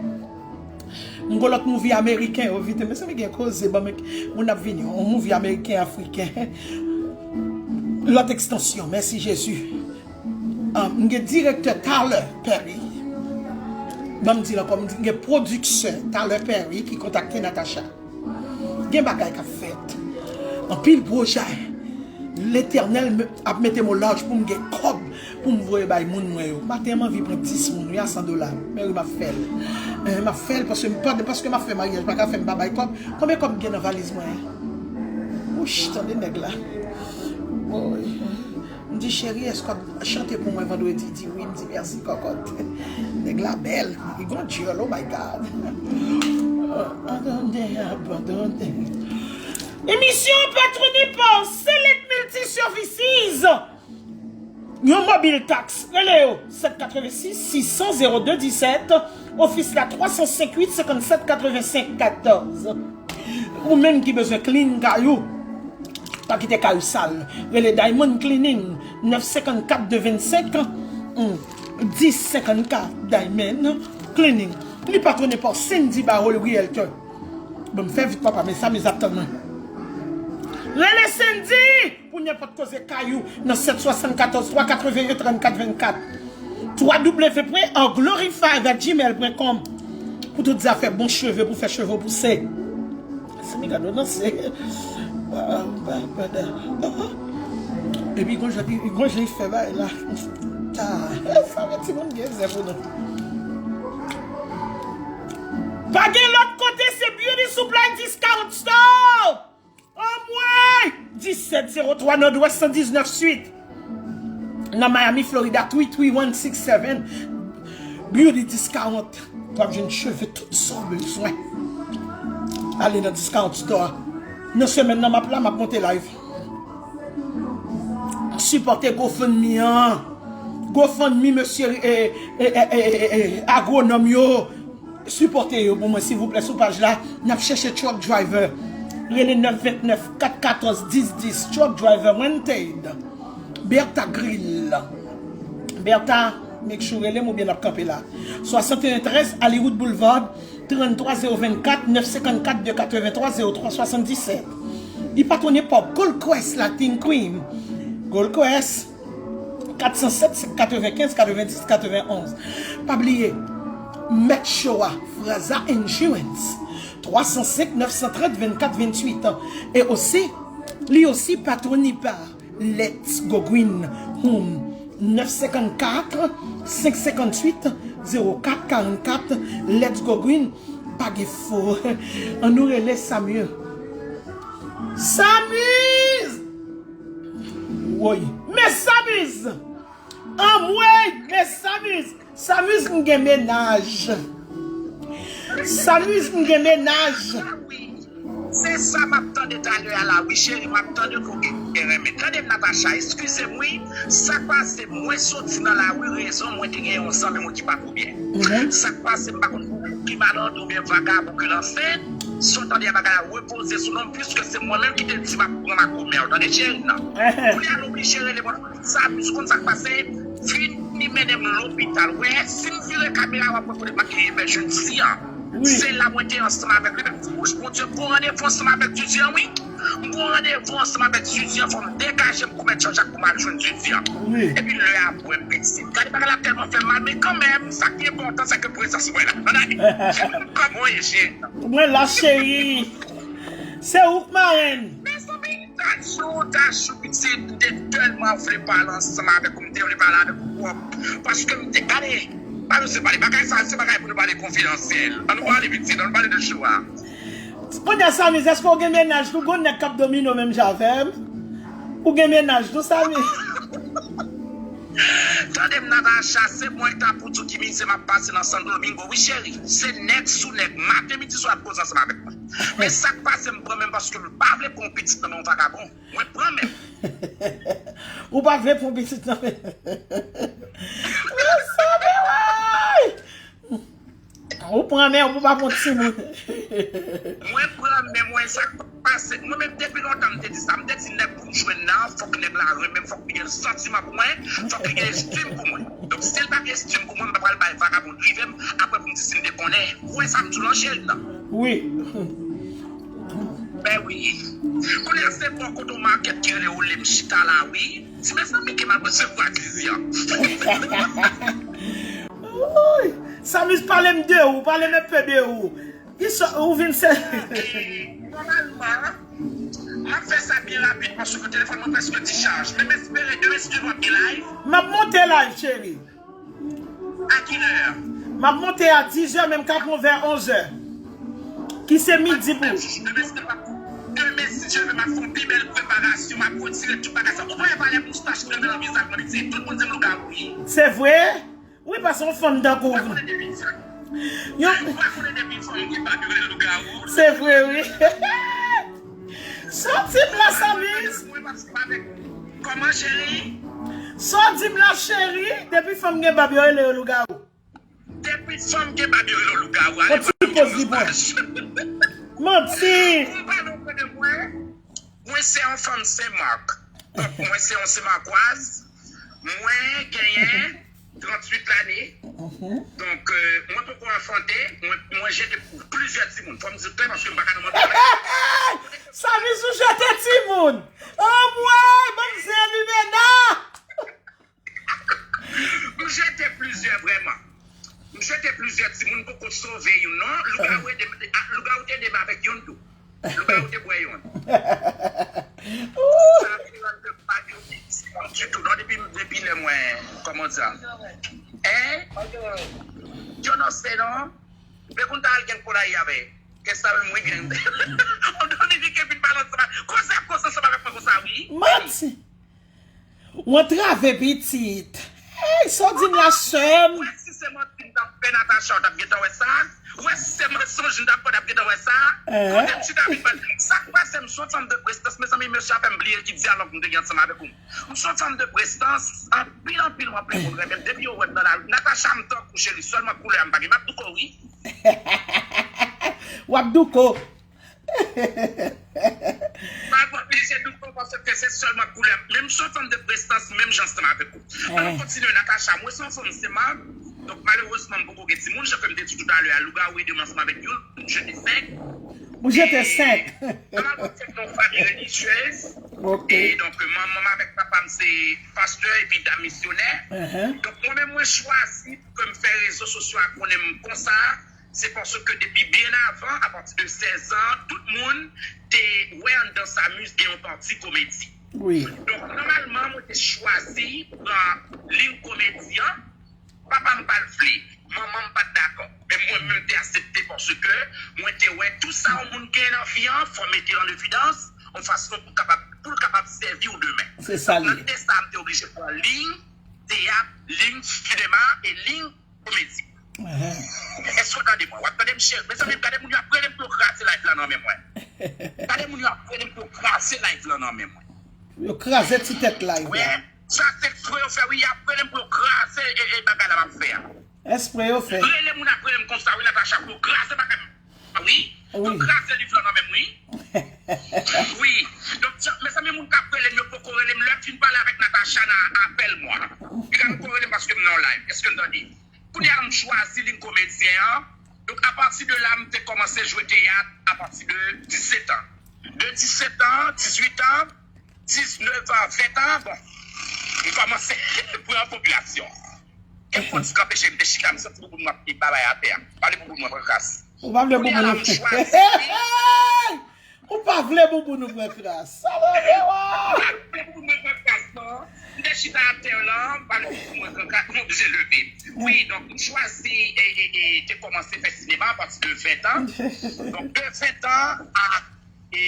M gon lòt movie ameriken yo vite. Mezanmi, gen koze, ban m, moun ap vini. Yon movie ameriken, afriken. Lòt ekstansyon, mèsi Jezi. Ah, m gen direktè Tyler Perry. Ban m di l ankò, m gen pwodiksè Tyler Perry ki kontakte Natacha. Gen bagay k ap fèt. Anpil pwojè. Letènèl me- ap mete m o laj pou m gen kòb pou m voye bay moun mwen yo. Maten an, m anvi pran dis moun wi a san dola. Men wi, m ap fè l. Eh, m ap fè l paske m pa, paske m ap fè maryaj, pa ka fè m pa bay kòb. Konbyen kòb m gen nan valiz mwen? Wouch, tande nèg la. Woy. M di, cheri, èske w ap chante pou mwen vandredi? Di wi, m di, mèsi, kòkòt. Nèg la bèl, li gon dyòl, oh my God. Abandone, abandone. Emisyon patwone pa Select Multi Services. Yon mobil tax, rele yo, sèt katrevensis, sis san, zewo de disèt, ofis la, twa san senk uit, senkannsèt, katrevensenk, katòz. Ou menm ki bezwen clean kay ou, pa kite kay ou sal. Rele Diamond Cleaning, nèf senkannkat, de vennsenk, dis senkannkat, Diamond Cleaning. Li patwone pa Cindy Barreau, Realtor. Bon, m fè vit, papa, men Samiz ap tann mwen. Rele Cindy pou nenpòt koze kay ou nan sèt swasannkatòz twa katreven en trannkat vennkat. W w w pwen glorify at gmail pwen com. Pou tout zafè bon cheve, pou fè cheve w pouse. Se mi gado nan se. Epi gon jan, gon jan fè bay la. Ta. Sa vle timoun gen zen pou nou. Pa gen lòt kote, se Beauty Supply Discount Store. Anmwey! Disèt zewo twa Nòdwès san diznèf Suite. Nan Miami, Florida, three three one six seven. Beauty Discount. W ap jwenn cheve tout sa w bezwen. Ale nan Discount Store. Nan semèn nan, m ap la, m ap monte live. Sipòte GoFundMe an. GoFundMe, mesye, eh, eh, eh, eh, eh, eh, agwonòm yo. Sipòte yo pou mwen, silvouplè, sou paj la. N ap chèche truck driver. Rele nèf vennèf, kat katòz, dis dis. Truck driver wanted. Bertha Grill. Bertha, make sure rele m oubyen n ap kanpe la. Swasanteyen trèz Hollywood Boulevard, tranntwa zewo vennkat, nèf senkannkat, de katrevenntwa, zewo twa swasanndisèt. Li patwone pa Gold Quest Latin Cream. Gold Quest, kat san sèt, katrevenkenz, katrevenndis, katrevenonz. Pa bliye, mèt show a, Fraza Insurance, twa san senk, nèf san trant, vennkat venntuit. E osi, li osi patwone pa Let's Go Green Home, nèf senkannkat, senk senkanntuit, zewo kat karannkat. Let's Go Green, pa gen fo. Ann nou rele Samiz. Samiz! Woy. Men Samiz! Anmwey, men Samiz! Samiz, m gen mennaj. Samiz, m gen mennaj. Se sa m ap tande talè a la, wi, cheri, m ap tande ke w gen renmen. Tande m, Natacha, eskize m, wi. Sa k pase, mwen soti nan lari, rezon mwen te gen yon zanmi mwen ki pa twò byen. Sa k pase, m pa konn pou ki malad oubyen vagabon ke l ansent. Si w tande bagay la, repoze sou non m, piske se mwen menm ki te di m ap pran makomè, w tande, cheri, nan. Kounye a, l oblije rele mwen. Samiz, ou konn sa k pase? Vini mennen m lopital. Wè, si m vire kamera, w ap wè kote m ap kriye bè jodi a. Se la mwen te ansanm avèk li, men Bondye, m gon randevou ansanm avèk Didi an, wi. M gon randevou ansanm avèk Didi an, fò m degaje m kou mèt Janjak pou m al jwenn Didi an. Epi lè a pou m pitit. Gade bagay la tèlman fè m mal, men kanmenm, sa ki enpòtan, se ke prezans mwen la. Ann ale. Kòman w ye, cheri? Mwen la, cheri. Se ou k marenn. Mezanmi, Tachou, Tachou, pitit, m te tèlman vle pale ansanm avèk ou, m te vle pale avèk ou twòp. Paske m te, gade, pa bezwen pale bagay sa, se bagay pou nou pale konfidansyèl. Ann nou pale pitit, ann nou pale de show a. Kounye a, Samiz, èske w gen mennaj tou? Gon nèg k ap domine w menm jan avè m? Ou gen mennaj tou, Samiz? Tande m, Natacha, se mwen k ta pou di w ki mizè m ap pase nan Santo Domingo, wi, cheri. Se nèg sou nèg, maten, midi, swa, ap koze ansanm avèk mwen. Men sa k pase, m pran men m paske m pa vle pran yon pitit nan men yon vagabon. Mwen pran men m. Ou pa vle pran pitit nan men. Ou sove, woy! Ou pran men, ou pa pran timoun. Mwen pran men mwen, sa k pase. Mwen menm depi lontan m te di sa. M te di nèg pou m jwenn nan, fòk nèg la renmen m, fòk li gen santiman pou mwen, fòk li gen estim pou mwen. Donk, si l pa gen estim pou mwen, m pa pral bay vagabon drive m, apre pou m di si m te konnen. Ou wè sa m di w lan, cheri, nan? Wi. Ben wi. Kounye a se bò kote yon makèt ki rele Olem chita la, wi. Ti mezanmi ke m ap resevwa dizi an. Woy! Samis, pale m de ou, pale m enpe de ou. Kisa ou vin se... Nòmalman, m ap fè sa byen rapid paske telefòn mwen prèske dichaj. Men m espere demen, si Dye vle, w ap gen live. M ap monte live, cheri. A kilè? M ap monte a dizè, men m ka pran vè onzè. Ki se midi pou... Demen, si Dye vle, m ap fè yon pi bèl preparasyon, m ap retire tout bagay sa. Ou pa wè valè moustach mwen nan vizaj mwen, pitit? Tout moun di m lougawou, wi. Se vre? Wi, paske yon fanm tankou w. Ou pa konnen depi sa. Yon... Ou pa konnen depi sa, yon ki pa gen lougawou. Se vre, wi. Sòti m la, Samis. Mwen pa sou avèk... Kòman, cheri? Sa w di m la, cheri? Depi fanm gen bab, yo rele yo lougawou. Depi fanm gen bab, yo rele yo lougawou. Ale, yon ti poz li pran. Manti. Pou m pale w de mwen, mwen se yon fanm Senmak. Donk, mwen se yon Senmakwaz. Mwen genyen tranntuit lane. Donk, euh, mwen poko anfante, mwen, mwen jete plizyè timoun. Fò m di w klè, paske m pa ka nan mòd. Samis, ou jete timoun. Anmwey, bann zen limena. M jete plizyè, vrèman. M jete plizyè timoun, m poko sove youn, non. Lougawou ede m, a, lougawou te ede m avèk youn tou. Lougawou te bwè youn. Sa vin rann ke m pa gen yon pitit ditou, non, depi, depi lè mwen, kòman di sa? Hein? Yo non, se non. Depi m ta al gen kolayi avè. Kè sa menm, wi, gen. On Dominike vin pale ansanm. Koze ap koze ansanm avèk mwen konsa, wi. Manti. Ou antrave pitit. Ey, sa w di m la, sè m? Ou wè si se manti m t ap fè, Natacha, ou t ap gentan wè sa. Ou wè si se mansonj m t ap fè, ou t ap gentan wè sa. Kote m chita vin pale. Sa k pase, m se yon fanm de prestans, mezanmi, mesye a fè m bliye ki dyalòg m te gen ansanm avèk ou. M se yon fanm de prestans, anpil, anpil, anpil moun renmen m. Depi yo wè m nan lari, Natacha, m tankou cheri, sèlman koulè a m pa gen. M ap douko, wi. W ap douko. Pa oblije douko paske se sèlman koulè. Men m se yon fanm de prestans, menm jan ansanm avèk ou. Ann kontinye, Natacha. Mwen se yon fanm Senmak. Donk, malerezman, m poko gen timoun. Jan ke m te di toutalè a, lougawou ede m ansanm avèk youn, m jete senk. Ou jete senk. Nòmalman, m fèt nan yon fanmi relijyèz. Ok. E donk, manman m avèk papa m se pastè epi dam misyonè. Donk, mwen menm, mwen chwazi pou ke m fè rezo sosyo a konnen m konsa. Se paske depi byen avan, apati de sèz an, tout moun te wè anndan Samus gen yon pati komedi. Wi. Donk, nòmalman, mwen te chwazi pran liy komedi an. Papa m pa t vle, manman m pa t dakò. Men mwen menm, m te aksepte paske mwen te wè tou sa yon moun gen nan vi an, fò mete l an evidans, yon fason pou kapab, pou l kapab sèvi w demen. Se sa l ye. Donk, nan lide sa a, m te oblije pran liy teyat, liy sinema e liy komedi. Èske w tande mwen? W ap tande m, cheri? Mezanmi, gade moun yo ap rele m pou yo kraze live la nan men mwen. Gade moun yo ap rele m pou yo kraze live la nan men mwen. Yo kraze ti tèt live la. Wi, sa se ekspre yo fè, wi, y ap rele m pou yo kraze e, e bagay la m ap fè a. Ekspre yo fè. Rele moun ap rele m konsa, wi, Natacha, pou yo kraze bagay m. Wi, wi. Pou yo kraze liv la nan men m, wi. Wi. Donk, mezanmi, moun k ap rele m, yo poko rele m. Lè m fin pale avèk Natacha nan apèl mwen. Piga nou ko rele m paske m nan yon live. Èske n tande? Kounye a, m chwazi liy komedyen an. Donk, apati de la, m te kòmanse jwe teyat apati de disèt an. De disèt an, dizuit an, diznèf an, ven an, bon, m kòmanse pran popilasyon. Kèk fwa, m kanpe, m te chita, m santi bouboun mwen ap babay atè a. Pale bouboun mwen pran kras. Ou pa vle bouboun ou. Kounye a la, m chwazi. Ou pa vle bouboun ou pran kras. Sa mande w. Ou pa vle bouboun mwen pran kras, non. M te chita atè la, m pa vle bouboun mwen pran kras, m oblije leve. Wi, donk, m chwazi e, e, e te kòmanse fè sinema apati de ven an. Donk, de ven an a e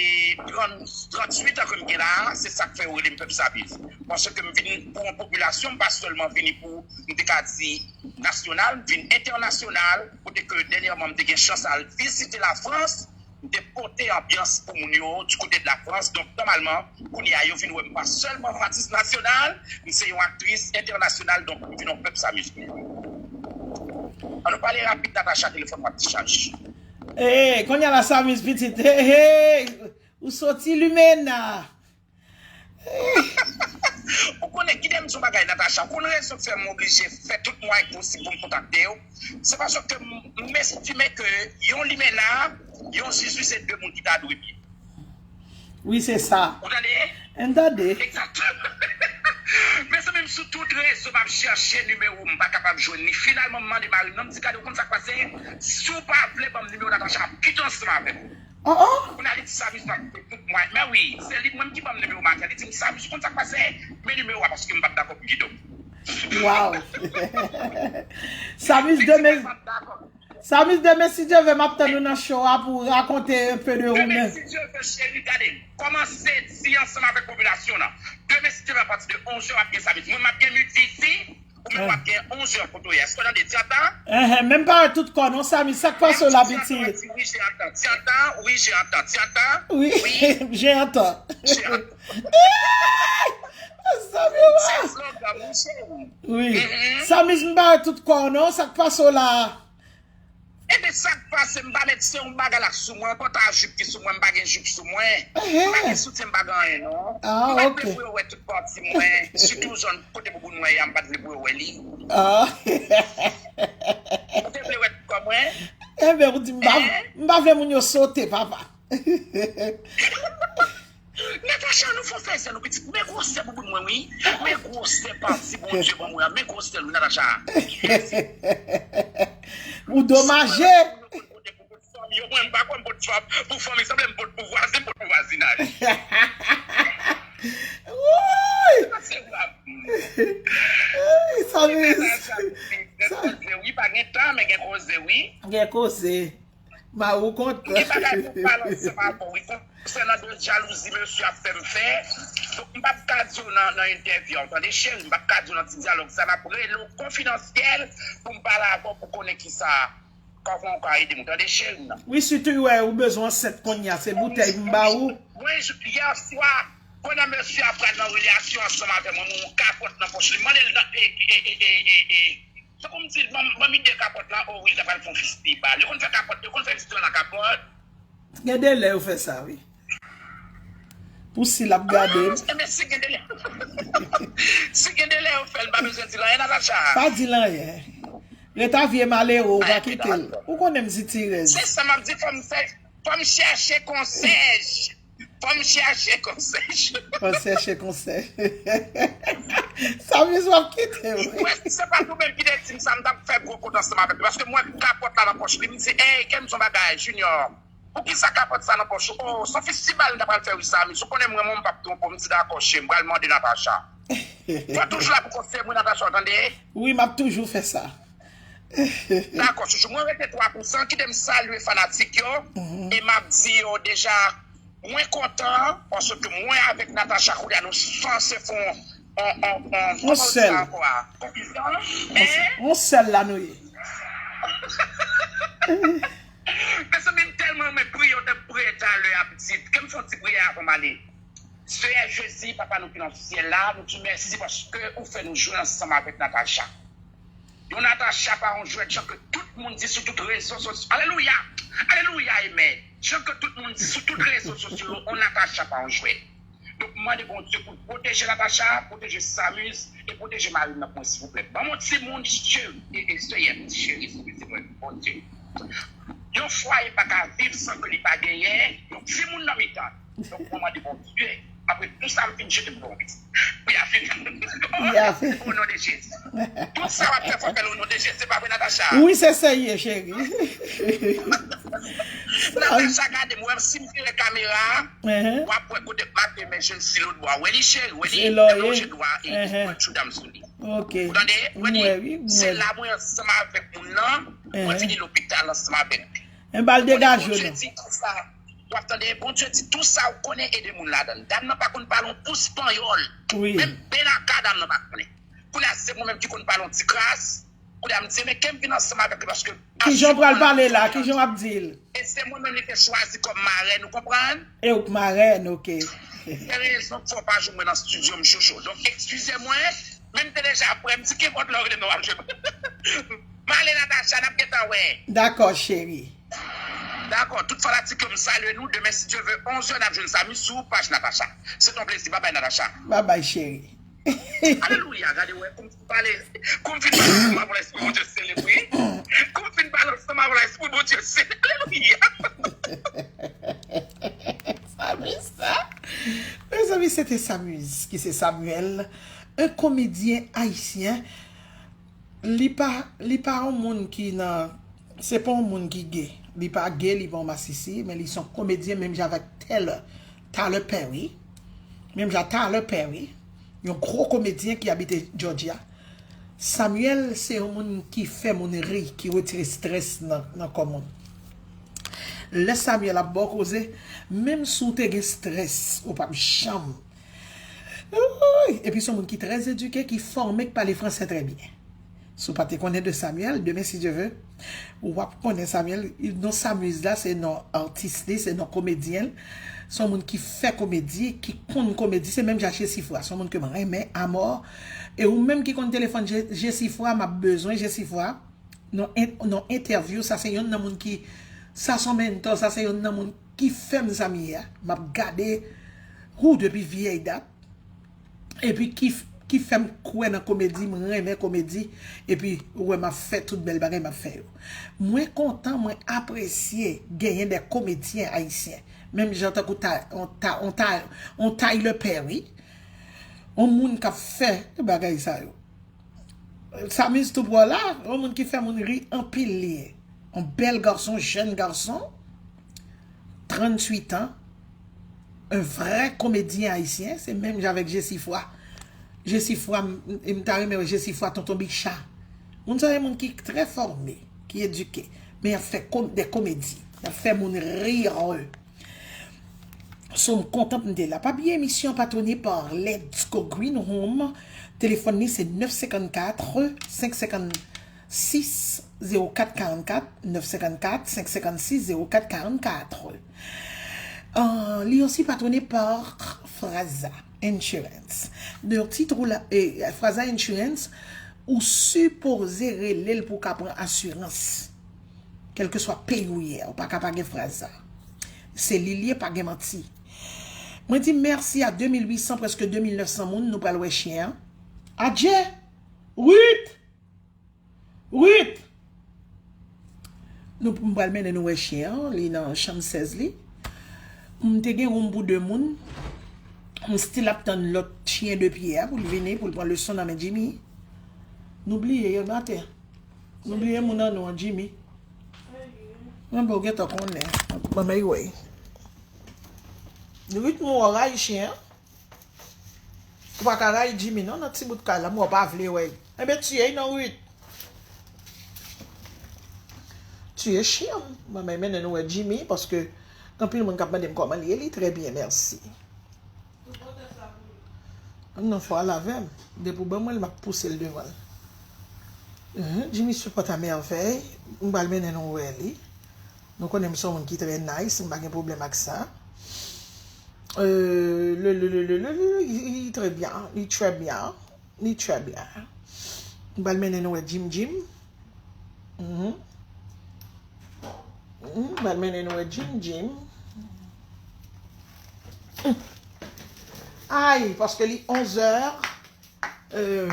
trant, tranntuit an ke m gen la a, se sa k fè yo rele m Pèp Sabiz. Paske m vin pou yon popilasyon, m pa sèlman vini pou, m te ka di, nasyonal, m vin entènasyonal, kote ke dènyèman m te gen chans al vizite Lafrans, M te pote anbyans pou moun yo di kote de la Frans. Donk, nòmalman, kounye a, yo vin wè m pa sèlman yon atis nasyonal, m se yon aktris entènasyonal, donk, m vin yon pèp Samiz kounye a. Ann nou pale rapid, Natacha, telefòn m ap dichaj. Hey, kounye a la Samiz pitit. Hey, hey, ou soti limena. Ou konnen ki de m di yon bagay, Natacha, ou konn rezon k fè m oblije fè tout mwayen posib pou m kontakte w, se paske m, m estime ke yon limena, yon Zuzu se de moun ki ta dwe byen. Wi, se sa. Ou tande? M tande. Egzakteman. Mezanmi, m sou tout rezo, m ap chèche nimewo, m pa kapab jwenn li. Finalman, m mande mari m nan, m di, gade, ou konn sa k pase? Si w pa vle ban m nimewo Natacha, m ap kite ansanm avè w. Oh, oh. Kounye a, li di, Samiz, m ap kite tout mwen. Men wi, se li menm ki ban m nimewo maten. Li di m, Samiz, ou konn sa k pase? Men nimewo a, paske m pa t dakò pou m kite w. Wow. Samiz, demen, Samiz, demen, si Dye vle, m ap tann ou nan show a pou rakonte un peu de ou Demen, menm. Si Dye vle, cheri, gade, kòmanse di ansanm avèk popilasyon an. Demen, si Dye vle, apati de onzè, w ap gen Samiz. Mwen, m ap gen midi isi, ou menm w ap gen onzè kote w ye. Èske w tande? Ti antan? Enhen, menm pa tout kò non, Samiz, sa k pase w la, pitit? Ti antan, wi, j'ai entendu. Ti antan, wi, j'ai entendu. Ti antan, Wi, j'ai entendu. J'ai entendu. Samiz, Se slogan, mon cheri. wi. Samiz, m pa tout kò non, sa k pase w la? Ebyen, sa k pase, m pa met se yon bagay la sou mwen, pantalon jip ki sou mwen, m pa gen jip sou mwen. M pa gen soutyen, m pa gen anyen, non. Ah, M pa ok. Vle pou yo wè tout pati mwen, sitou zòn kote bouboun mwen ye a, m pa t vle pou yo wè li. Ah. Ou te vle wè tout kò mwen? Ebyen, ou di, m pa, m pa vle moun yo sote, papa. Natacha, nou fò fè zèl, nou pitit. Men gwosè bouboun mwen, wi. Men gwosè pati Bondye ban mwen an. Men gwosè l, wi, Natacha. Ou domaje. Fanm yo, mwen, m pa kwè m pot fanm. Pou fanmi, sanble m pot pou vwazen, pot pou vwazinaj. Woy! Se vre. Ey, Samiz. Gen koze, wi, pa gen tan, men gen koze, wi. Gen koze. Ma ou kontan. Gen bagay pou pale ansanm avè w, wi. Konsènan de jalouzi mesye ap fè m fè, donk m p ap ka di w nan, nan entèvyou a, w tande, cheri, m p ap ka di w nan ti dyalòg sa, m ap rele w konfidansyèl pou m pale avè w pou konnen kisa, kòman w ka ede m, w tande, cheri m nan. Wi, sitou, wè, ou bezwen ansent kounye a, se boutèy m ba ou. Mwen, j-, yè swa, pandan mesye a pral nan relasyon ansanm avè mwen, mwen yon kapòt nan pòch li, m mande l nan, e, e, e, e, e, e, tankou m di l, ban m, ban m ide kapòt la, o wi, l ta pral fè yon fistibal. Yo konn fè kapòt, yo konn fè fistibal nan kapòt. Gen de lè yo fè sa, wi. Pou si l ap gade m. Ah, men si gen de lè, si gen de lè yo fè l, m pa bezwen di l anyen, Natacha. Pa di l anyen. Rete a vye malere, ou pa kite l. Ou konnen m sitirèz. Se sa m ap di, fò m fè, fò m chèche konsèy. Fò m chèche konsèy. Fò m chèche konsèy. Samiz w ap kite m. Mwen, si se pa t ou menm ki te di m sa, m t ap fè gwo kout ansanm avèk li. Paske m wè kapòt la nan pòch li, m di, ey, kèm son bagay, Junior. Poukisa kapòt sa nan pòch ou? Oh, se yon fistibal m ta pral fè wi Samiz. Ou konnen mwen, mwen, m p ap twonpe w. M di, dakò, cheri, m pral mande Natacha. Fò toujou la pou konsèy mwen, Natacha, w tande? Wi, m ap toujou fè sa. Dakò, chouchou. Mwen rete twa pou san. Kite m salye fanatik yo. E m ap di yo deja, mwen kontan, paske mwen avèk Natacha kounye a nou sanse fè yon, yon, yon, yon, Yon sèl. Ankò a. Konfizyon. Men, Yon sèl la nou ye. Mezanmi, m tèlman renmen priye w te priye talè a, pitit. Ke m fè yon ti priyè avan m ale. Seyè Jezi, Papa nou ki nan syèl la, nou di w mèsi paske ou fè nou jwe ansanm avèk Natacha. Yon Natacha pa yon jwèt, jan ke tout moun di sou tout rezo sosyo. Alelouya! Alelouya, amen! Jan ke tout moun di sou tout rezo sosyo, yon Natacha pa yon jwèt. Donk, m mande Bondye pou l pwoteje Natacha, pwoteje Samiz, e pwoteje mari m nan pou mwen, silvouplè. Ban m yon timoun, cheri, e, e, Seyè, cheri, silvouplè, Bondye. Yon fwaye pa ka viv san ke li pa genyen yon timoun nan mitan. Donk, mwen mande Bondye, apre tout sa, m fin jete m pou yon pitit. Priyè a fini. Priyè a fini. O non de Jezi. Tout sa w ap fè, fò w fè l o non de Jezi, se pa vre, Natacha? Wi, se serye, cheri. Natacha, gade m, wè m, si m vire kamera a, w ap wè kote m make men jèn si lòt bò a. Wè li, cheri, wè li, Se lò lè w ye. Je dwa, e, e, tchoudam sou li. Ok. Ou tande? Wè li, Mwen, wi, se mwen. La mwen ansanm avèk moun nan, mwen vini lopital ansanm avèk li. En bal degaje w Bondye non. Di tout sa. W ap tande, Bondye di tout sa ou konnen ede moun ladan l. Dam nan pa konn pale yon pous panyòl. Wi. Menm benaka dam nan pa konnen. Kounye a se mwen menm ki konn pale yon ti kras. Kounye a m di, men ke m vin ansanm avèk li paske. Kijan w pral pale la? Kijan w ap di l? E se mwen menm li te chwazi kòm marèn, ou konprann? E w k marèn, oke. Gen rezon k fè w pa jwenn mwen nan estidyo m, chouchou. Donk, eskize mwen, men m te deja prè, m di kenpòt lè w rele m nan w ap jwenn mwen. M ale Natacha, n ap gentan wè. Dakò, cheri. Dakò, tout fanatik yo, m salye nou. Demen, si Dye ve, onz è, n ap jwenn Samy sou paj Natacha. Se ton plezi. Babay, Natacha. Babay, cheri. Alelouya, gade wè, kou m fin pale, kou m fin pale ansanm avè w, lespri Bondye sele, wi. Kou m fin pale ansanm avè w, lespri Bondye sele. Alelouya. Samuz sa. Mezanmi, se te Samuz ki se Samuel, un comédien haïtien. Li pa, li pa yon moun ki nan, se pa yon moun ki ge. Li pa ge, li pa yon masisi, men li se yon komedyen menm jan avèk Tyler, Tyler Perry. Menm jan Tyler Perry, yon gwo komedyen ki abite Georgia. Samuel se yon moun ki fè moun ri, ki retire strès nan, nan kò moun. Lè Samuel ap ba w koze, menm si w te gen strès, ou p ap janm Wouy! Epi se yon moun ki trè edike, ki fòme, k pale fransè trè byen. Si w pa te konnen de Samuel, demen, si Dye ve, w ap konnen Samuel. Non Samuz la, se non atis li, se non komedyen l. Se yon moun ki fè komedi, ki konn komedi. Se menm jan Jesifra. Se yon moun ke m renmen amò. E ou menm ki konn telefòn Je-, Jesifra, m ap bezwen Jesifra. Non, en-, non entèvyou, sa se yonn nan moun ki, sa se yon mentò, sa se yonn nan moun ki fè m sa m ye a. M ap gade ou depi vyèy dat. Epi ki, ki fè m kwè nan komedi, m renmen komedi, epi ou wè m ap fè tout bèl bagay m ap fè yo. Mwen kontan, mwen apresye genyen de komedyen ayisyen. Menm jan tankou ta, on ta, on ta, on Tyler Perry, on moun k ap fè bagay sa yo. Samuz tou pwò la, yon moun ki fè moun ri anpil li ye. Yon bèl gason, jèn gason, tranntuit an, un vrai comédien haïtien, se menm jan avèk Jesifra. Jesifra, m, m ta renmen wè Jesifra, Tonton Bicha. Moun sa se moun ki trè fòme, ki edike, men y ap fè kom-, de komedi, y ap fè moun rire. So, m kontan pou m te la. Pa bliye emisyon patwone pa Let's Go Green Home. Telefòn li se nèf senkannkat, senk senkannsis, zewo kat karannkat, nèf senkannkat, senk senkannsis, zewo kat karannkat. Ah, li osi patwone pa Fraza Insurance. Donk, tit ou la, eh, Fraza Insurance, ou sipoze rele l pou w ka pran asirans. Kèlkeswa peyi w ye, ou pa ka pa gen Fraza. Se li l ye, pa gen manti. Mwen di mèsi a de mil uit san, prèske de mil nèf san moun, nou pral wè chen an. Adje! Ruth! Ruth! Nou, m pral mennen nou wè chen an, li nan chanm sèz li. M te gen woum pou de moun. M still ap tann lòt chen de pye a pou l vini, pou l pran leson nan men Jimmy. Nou bliye yo nan atè. Nou bliye moun an nou an, Jimmy. Mwen bon, gentan konnen. Manman y wè. Ritm ou rayi chen an. Ou pa ka rayi Jimmy non, nan ti bout kay la, mwen pa vle wè. Enben, tiye y non, Ruth. Tiye chen an. Mwen, mwen mennen nou wè Jimmy, paske anpil moun k ap mande m kòman l ye, li trè byen, mèsi. Non, fò al avè m. Depi w ban mwen l, m ap pouse l devan l. Mhm, Jimmy sipòte a mèvèy. M pral mennen nou wè li. Nou konnen m se yon moun ki trè nice, m pa gen pwoblèm ak sa. Euh, le, le, le, le, le, le, li, li trè byen, li trè byen, li trè byen. M pral mennen nou wè Jim Jim. Mhm. Mhm, m pral mennen nou wè Jim Jim. Ay, paske li onzè. Euh,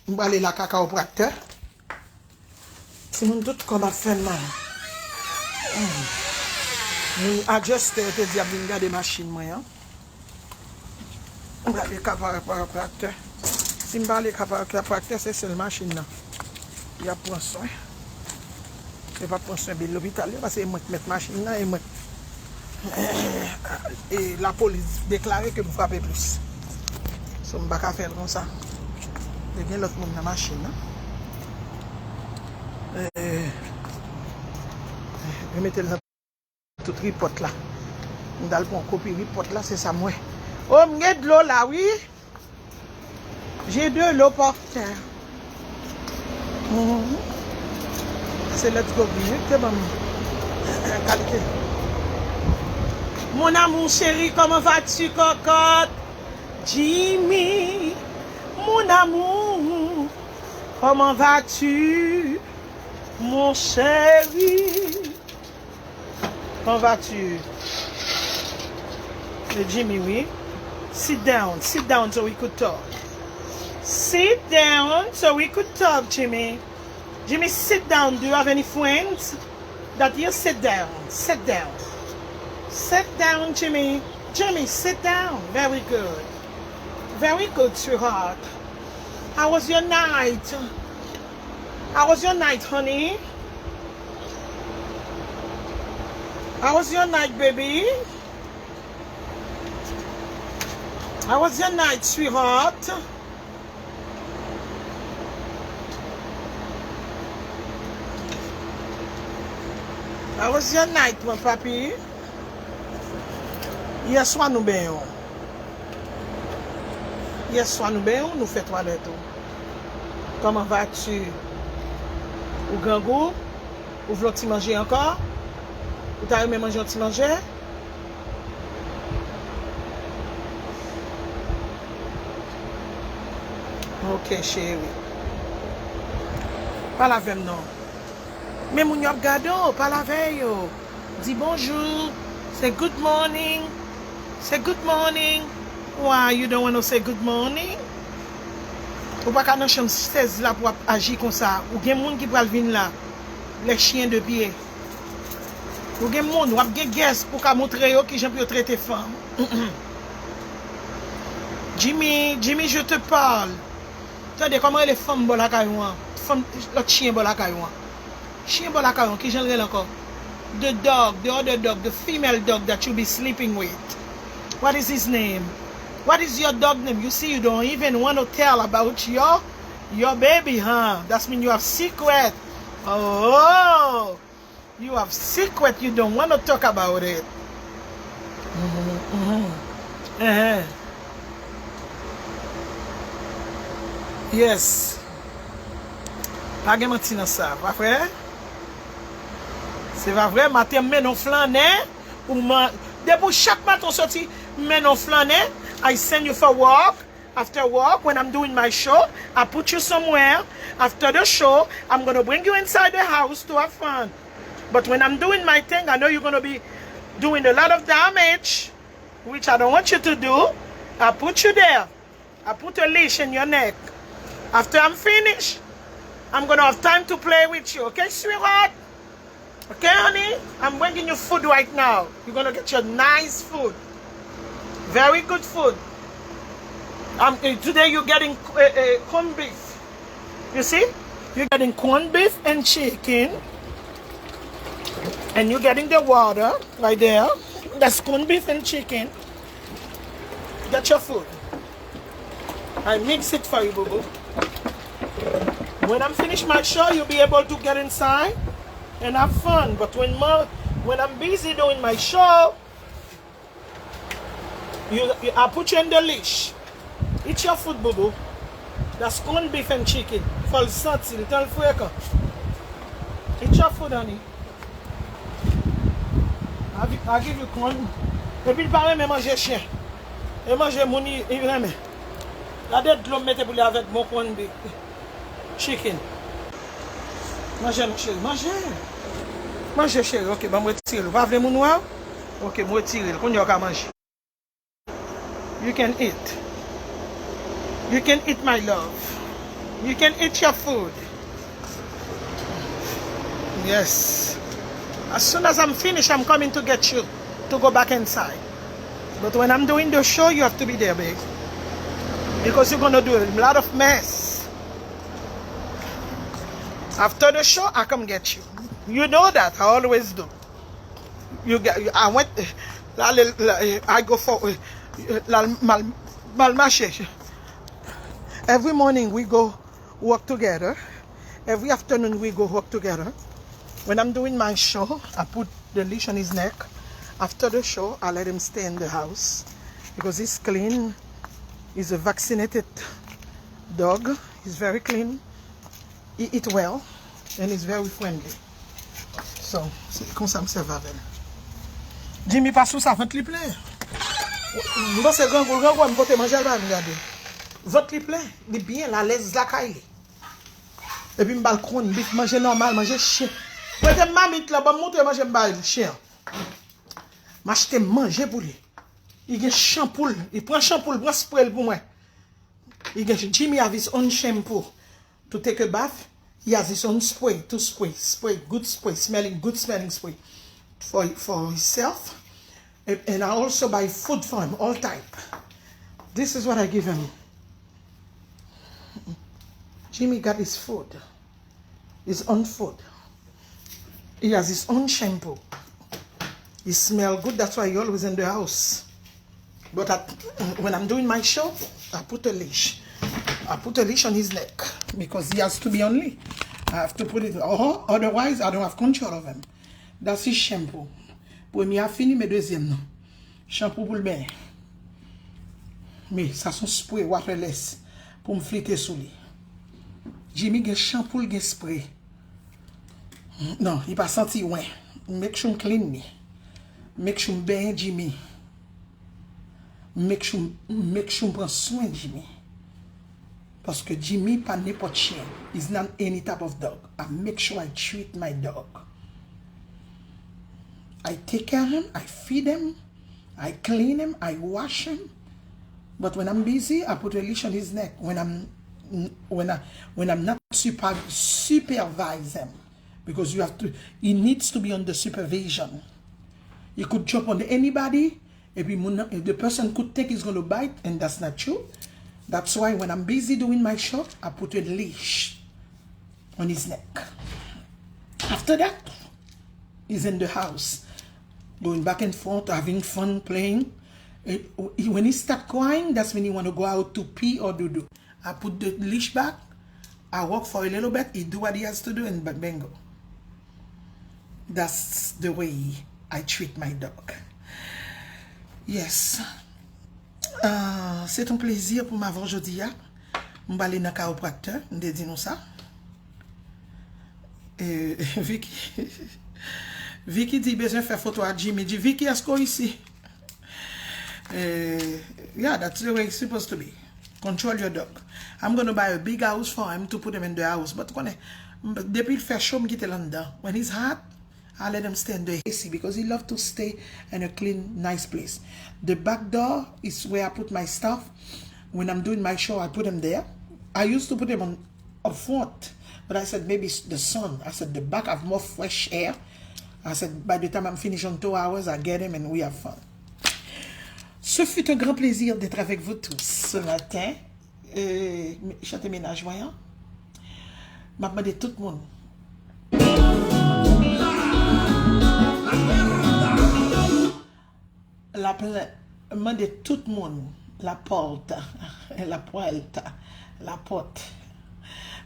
m prale la kaka opraktè. Timoun, tout kò m ap fè m mal. Hmm. Moun adjèstè te di ap vin gade machin mwen an. M prale kaka opraktè. Si m prale kaka opraktè, se sèl machin nan y ap pran swen. Yo p ap pran swen bil lopital yo, paske e mwen k mèt machin nan, e mwen k, e lapolis deklare ke m frape plis. So, m pa ka fè l konsa. Te gen lòt moun nan machin nan. E, yo mete l nan tout ripòt la. M t al pran kopi ripòt la, se sa m wè. O, m gen dlo la, wi. J'ai de l'eau par terre. Mhm. Se Let's Go Big te ban m kalite. Mon amour chéri, comment vas-tu, cocotte? Jimmy, mon amour, comment vas-tu, mon chéri? Comment vas-tu? Le Jimmy, oui. Sit down, sit down so we could talk. Sit down so we could talk, Jimmy. Jimmy, sit down. Do you have any friends? That you sit down, sit down. Sit down, Jimmy. Jimmy, sit down. Very good. Very good, sweetheart. How was your night? How was your night, honey? How was your night, baby? How was your night, sweetheart? How was your night, mon papi? Yèswa nou benyen w. Yèswa nou benyen w, nou fè twalèt ou. Comment vas-tu? Ou grangou? Ou vle yon ti manje ankò? Ou ta renmen manje yon ti manje? Ok, cheri. Pale avè m non. Men moun yo ap gade w, pale avè yo. Di bonjou. Say good morning. Say good morning. Why you don't wanna say good morning? Ou pa ka nan chanm sèz la pou w ap aji konsa. Ou gen moun ki pral vin la. Les chiens de pied. Ou gen moun, w ap gen guest pou w ka montre yo kijan pou yo trete fanm. Jimmy, Jimmy, je te parle. Tande, kòman rele fanm bò lakay ou an? Fanm, lòt chyen bò lakay ou an. Chyen bò lakay ou an, kijan l rele ankò? The dog, the other dog, the female dog that you be sleeping with. What is his name? What is your dog name? You see, you don't even want to tell about your, your baby, huh? That mean you have secret. Oh, you have secret you don't want to talk about it. Mhm, mhm. Uh-huh. Yes. Pa gen manti nan sa, pa vre? Se pa vre, maten m mennen w flannen, ou man, depi w chak maten w soti, m mennen w flannen, I send you for walk, after work, when I'm doing my show, I put you somewhere, after the show, I'm gonna bring you inside the house to have fun. But when I'm doing my thing, I know you're gonna be doing a lot of damage, which I don't want you to do. I put you there. I put a leash in your neck. After I'm finished, I'm gonna have time to play with you, okay, sweetheart? Okay, honey? I'm bringing you food right now. You're gonna get your nice food. Very good food. Um, eh, today you're getting uh, uh, corned beef. You see? You're getting corned beef and chicken. And you're getting the water right there. That's corned beef and chicken. Get your food. I mix it for you, boo boo. When I'm finish my show, you'll be able to get inside and have fun. But when my, when I'm busy doing my show, you, you, I put you in the leash. Eat your food, boo boo. That's corned beef and chicken. Fò l santi l, tan l frekan. Eat your food, honey. I give you corn. Epi l pa renmen manje chen. E manje moun li, li renmen. Gade dlo m mete pou li avèk bon corned beef. Chicken. Manje non cheri, manje. Manje cheri, ok, ban m retire l. Ou pa vle moun wè w? Ok, m retire l. Kounye a w ka manje. You can eat. You can eat, my love. You can eat your food. Yes. As soon as I'm finished, I'm coming to get you to go back inside. But when I'm doing the show, you have to be there, babe. Because you're gonna do a lot of mess. After the show, I come get you. You know that. I always do. You get, I went, la, la, la, I go for, la, mal, mal mache. Every morning we go walk together. Every afternoon we go walk together. When I'm doing my show, I put the leash on his neck. After the show, I let him stay in the house because he's clean. He's a vaccinated dog. He's very clean. He eat well and is very friendly. So, se konsa m sèvi avè l. Jimmy pa sou sa, vant li plen. M panse grangou l, grangou a m pote manje al ba m gade. Vant li plen, li byen alèz lakay li. Epi m ba l kòn bif, manje nòmal, manje chen. Prete m mamit la, ban m montre manje m ba chen an. M achte manje pou li. Li gen chanpou l, li pran chanpou l, pran spray l pou mwen. Li gen, Jimmy have his own shampoo to take a bath. He has his own spray to spray, spray, good spray, smelling, good smelling spray for, for himself. And, and I also buy food for him, all type. This is what I give him. Jimmy got his food, his own food. He has his own shampoo. He smell good, that's why he always in the house. But I, when I'm doing my show, I put a leash. I put a leash on his neck because he has to be on leash. I have to put it, oh, otherwise I don't have control of him. That's his shampoo. Premye a fini, men dezyèm nan. Chanpou pou l benyen. Men, sa se yon spray waterless pou m flite sou li. Jimmy gen chanpou, l gen spray. Non, li pa santi wen. Make sure m clean li. Make sure m benyen Jimmy. Make sure, make sure m pran swen Jimmy. Paske Jimmy pa nenpòt chen. He's not any type of dog. I make sure I treat my dog. I take care of him, I feed him, I clean him, I wash him. But when I'm busy, I put a leash on his neck. When I'm when I when I'm not super, supervise him, because you have to, he needs to be under supervision. He could jump on anybody, epi moun nan, the person could think he's gonna bite, and that's not true. That's why when I'm busy doing my show, I put a leash on his neck. After that, he's in the house, going back and forth, having fun, playing. And when he start crying, that's when he want to go out to pee or doo doo. I put the leash back, I walk for a little bit, he do what he has to do, and ba- bingo. That's the way I treat my dog. Yes. Ah, se yon plezi pou m avè w jodi a. M prale nan kawopraktè, m te di nou sa. E, Vicky, Vicky di bezwen fè foto a Jimmy. Di, Vicky, èske w isi? Eh, yeah, that's the way it's supposed to be. Control your dog. I'm gonna buy a big house for him to put him in the house. But konnen, m- depi l fè cho, m kite l anndan. When he's hot, I let him stay in the A C because he love to stay in a clean, nice place. The back door is where I put my stuff. When I'm doing my show, I put him there. I used to put him on up front, but I said maybe it's the sun. I said the back have more fresh air. I said by the time I'm finished on two hours, I get him and we have fun. Ce fut un grand plaisir d'être avec vous tous ce matin. Euh, chante ménage, voyons. M ap mande tout moun. La pl- mande tout moun la porta, la puerta, la pòt.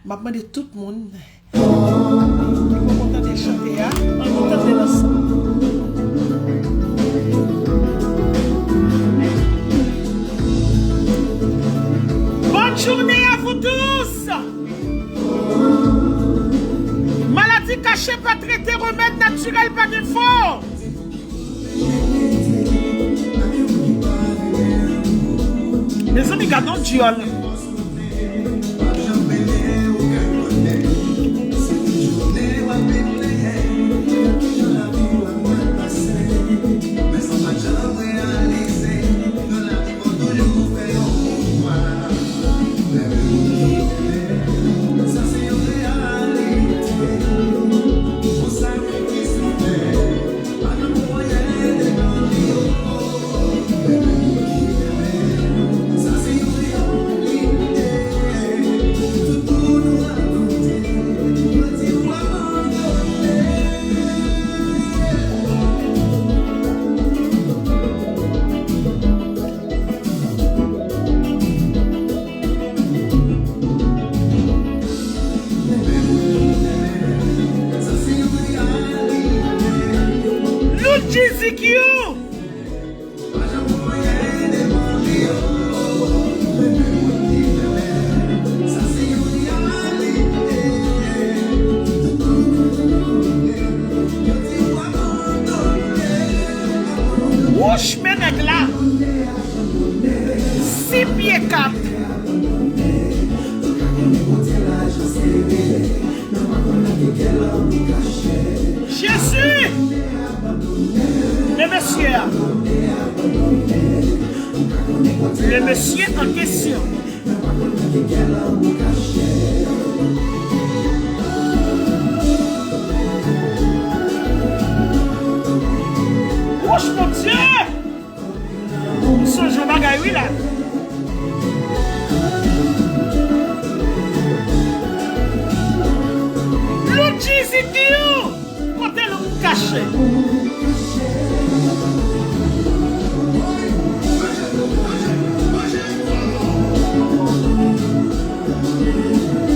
M ap mande tout moun ki poko tande chante a, ann nou tande l ansanm. Bonne journée à vous tous. Maladi kache pa trete, remèd natirèl pa gen fò. Mezanmi, gad yon dyòl. E mesye an kesyon. Wouch, Bondye! M sonje yon bagay, wi, la. Lou Jeezy Q, kote l ou kache?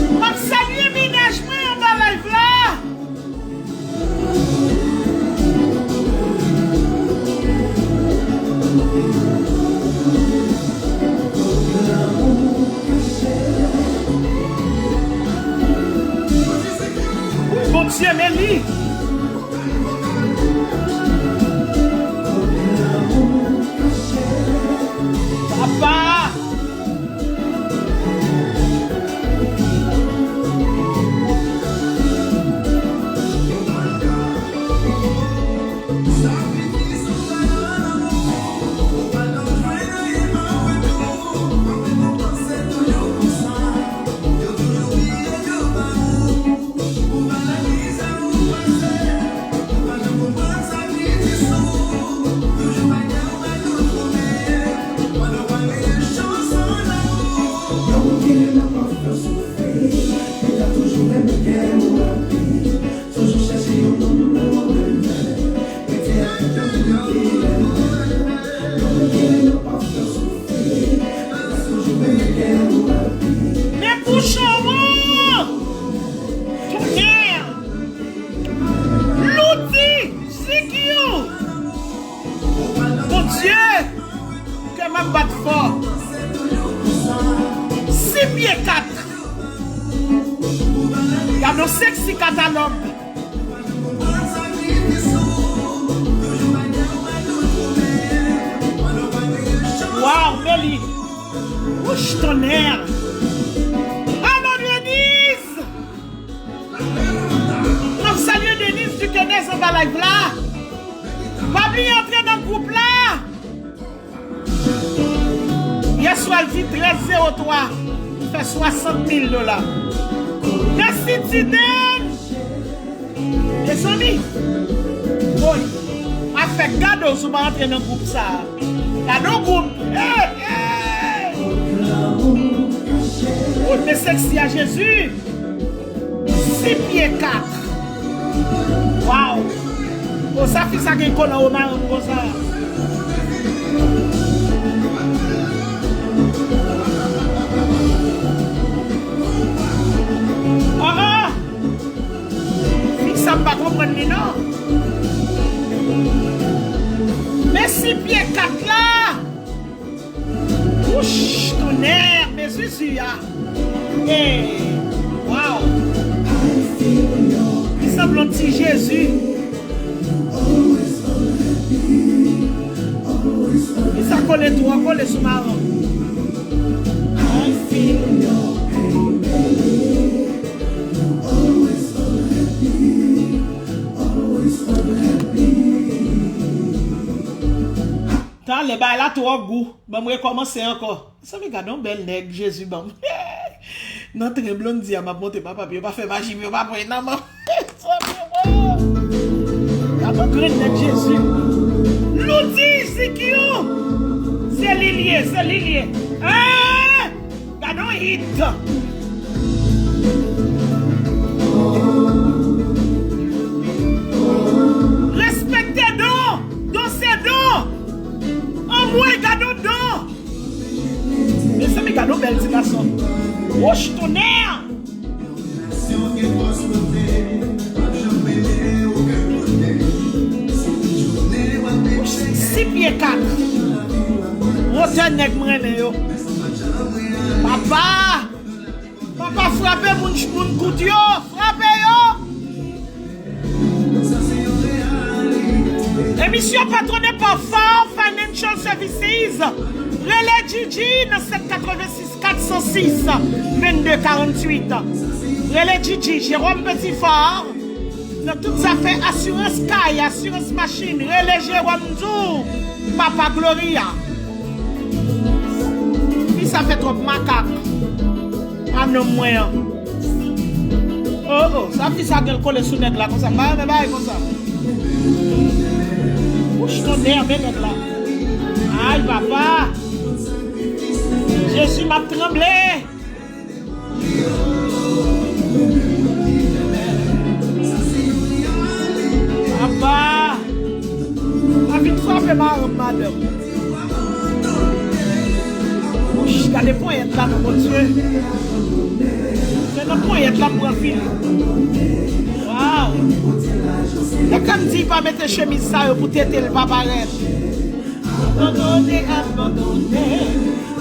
M ap salye mennaj mwen anba live la. Wi, Bondye, men li. Papa! Men pou show an! Tonnerre! Lou Jeezy Q! Bondye! Kè m ap bat fò. Sis pye kat. Gade yon seksi katalòg. Waw, men li. Wouch, tonnerre. Alo, Denise! M ap salye Denise Duquesnez anba live la. Pa bliye antre nan gwoup la. Yè swa l di trèz zewo twa, fè swasant mil dola. Mèsi, Tiden! Mezanmi! Woy! Afè gado si w pa antre nan gwoup sa a. Gado gwoup! Hey, hey! Woy, men seksi a, Jezi! Sis pye kat. Waw. Bon, sa fi sa gen kolan o marenn konsa. Ah, ah. Fi sa m pa konprann li non. Men sis pye kat la. Wouch, tonnerre, men Zuzu a. Hey, wow. Li sanble yon ti Jezi. Li sa kole twò kole sou maron. Talè bagay la twò gou. Ban m rekòmanse ankò. Mezanmi, gade yon bèl nèg Jezi ban m. Nan tren Blondy a m ap monte, papa, yo pa fè maji pou yo pa pran nan men m. Mezanmi, oh. Gade yon grenn nèg Jezi. Lou Jeezy Q. Se li l ye, se li l ye. Hein? Gade yon hit. Respekte don. Don se don. Anmwey, gade yon don. Mezanmi, gade yon bèl ti gason. Wouch, tonnerre! Wouch, sis pye kat. Wotè nèg m renmen yo. Papa! Papa, frape moun, moun kout yo! Frape yo! Emisyon patrone pa Far Financial Services. Rele Gigi nan sèt katrevensis, kat san sis, vennde karanntuit. Rele Gigi, Jérôme Petit Far. Nan tout zafè asirans kay, asirans machin, rele Jewòm Dou, Papa Gloria. Sa fè twòp makak a nonm mwen an. Oh, oh, sa fi sa gen l kole sou nèg la konsa. M pa renmen bagay konsa. Wouch, tonnè, men nèg la. Ay, papa. Jezi, m ap tranble. Papa. Pa vin frape maranm, madanm. Wouch, gade ponyèt la, non, Bondye. Se nan ponyèt la m pran fil. Waw. E kan m di pa mete chemiz sa yo pou tete l pa parèt. Abandone, abandone.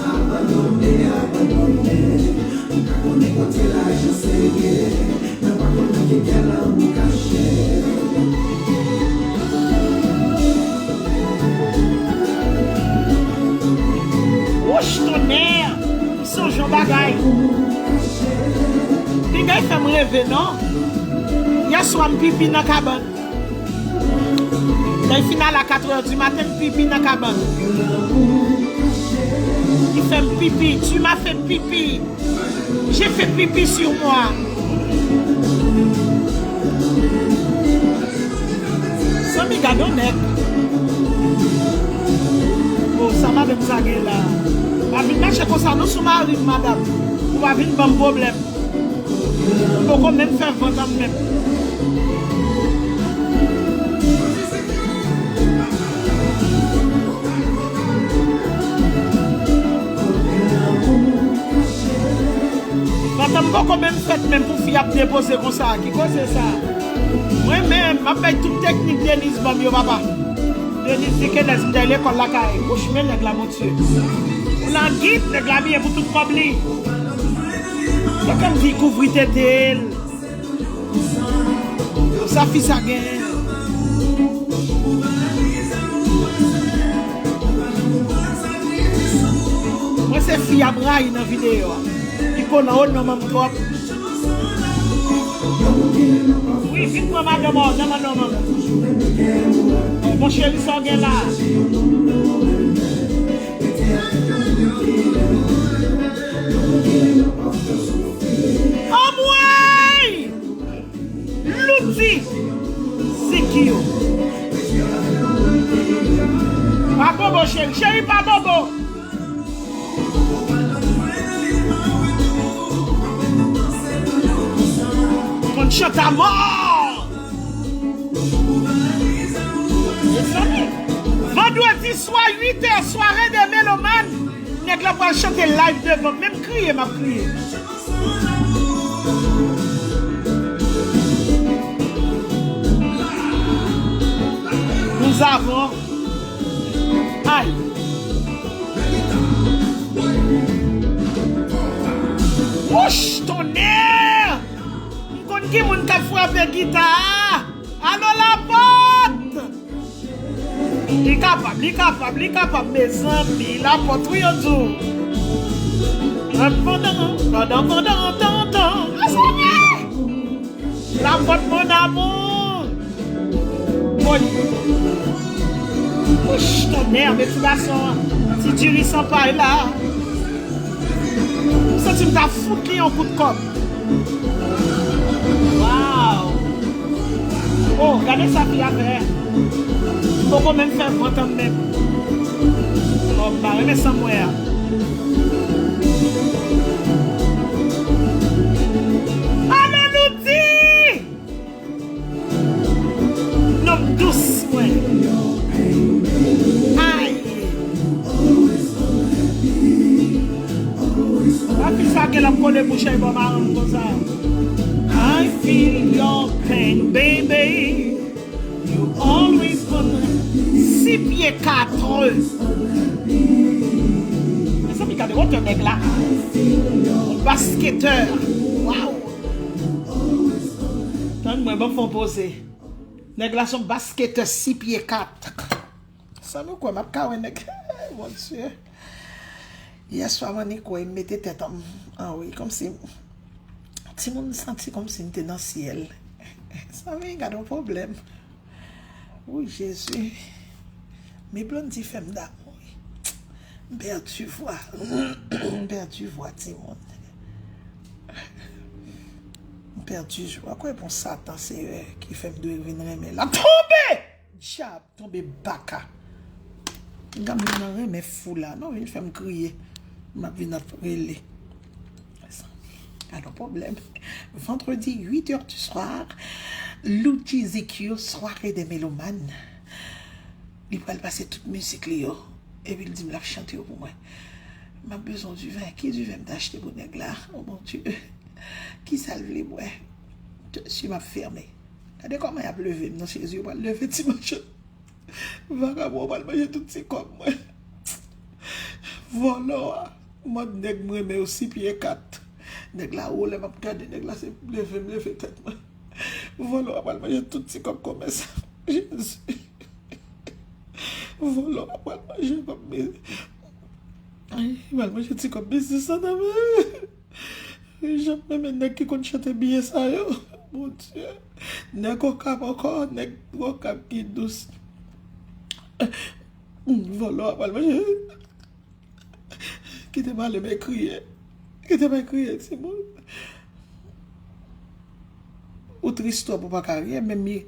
Abandone, abandone. M pa konnen kote lajan serye. Mwen pa konn nan ki kè lanmou kache. Wouch, tonnè! M sonje yon bagay. Bagay fè m reve, non. Yèswa, m pipi nan kabann. Lè final a katrè di maten, m pipi nan kabann. Li fè m pipi. Tu m'as fait pipi. J'ai fait pipi sur moi. Zanmi, gade yon nèg. Oh, sa madanm sa gen la. Pa vin mache konsa, non, sou mari m, madanm. Ou pa vin ban m pwoblèm. M poko menm fè vant an menm. Pantan m poko menm fèt menm pou fi ap depoze konsa. Ki koze sa? Mwen menm, m ap bay tout teknik Deniz ban m yo, papa. Deniz di ke lè m t al lekòl lakay. Wouch, men nèg la, Bondye. Ou langit, nèg la abiye pou tout kòb li. Yo konn di kouvri tete l. Sa fi sa gen. Mwen se fi y ap rayi nan videyo a. Li konan o non manm twòp. Wi, vin pran madanm an, nan manman manman. Mon cheri, sa w gen la? Anmwey! Louti! Sikyo! Pa bobo, cheri. Cheri, pa bobo! Konn chante a mò! Mezanmi, vandredi swa, uit è, sware de melomàn, nèg la pral chante live devan m. Menm kriye, m ap kriye. Nous avons. Ay! Wouch, tonnè! M konn ki moun k ap frape gita a. Alo, Lapòt! Li kapab, li kapab, li kapab, mezanmi, Lapòt, wi, yo di w. Pandan, pandan, pandan, tan, tan. Mezanmi! Lapòt, mon amour. Woy. Wouch, tonnè, men ti gason an. Ti diri san pay la. M santi m ta fout li yon kout kòb. Waw. Oh, gade sa fi a fè. M poko menm fè vant an menm. Oh, m pa renmen sa m wè a. Alo, Louti! Nonm dous mwen. Ay. Pa fi sa ke l ap kole bouch li bò marenn konsa. I feel your pain, baby. You always gonna si pye kat. Mezanmi, gade wotè nèg la. Basketè. Waw. Tann mwen, ban m fè yon poze. Nèg la se yon basketè si pye kat. Sa nou kwè m ap ka wè nèg. Bondye. Yèswa m annik wè m mete tèt an, an wi, kòmsi timoun santi kòmsi m te nan syèl. Zanmi, gade yon pwoblèm. Wi, Jezi. Men Blondy fè m damou wi. M pèdi vwa. M pèdi vwa, timoun. M pèdi vwa. Kwè bon Satan se ki fè m dwe vin renmen l ap tonbe! Dyab, tonbe baka. M ka menm nan renmen fou la. Non, vin fè m kriye. M ap vin ap rele. Pa gen pwoblèm. Vendredi, huit heures du soir, Loudji Zikyo, soirée des mélomanes. Li pral pase tout mizik li yo. Epi l di m l ap chante yo pou mwen. M ap bezwen diven. Ki diven m ta achte pou nèg la? Oh mon Dieu. Kisa l vle bwè? Tout sye m ap fèmen. Gade kòman y ap leve m nan chezi. Yo pral leve ti manchèt. Vagabon, yo pral manje tout ti kòb mwen. Vòlò a. Mòd nèg m renmen yo si pye kat. Nèg la wo, lè m ap gade nèg la, se leve m leve tèt mwen. Vòlò a pral manje tout ti kòb komès. Jezi. Vòlò a pral manje kòb mi-, ay, pral manje ti kòb biznis lan nan men. Jan m renmen nèg ki konn chante byen sa yo. Bondye. Nèg Okap ankò, nèg Okap ki dous. Vòlò a pral manje. Kite m ale, men kriye. Kite m kriye, timoun. Ou tris twòp, ou pa ka riye, menm mi-,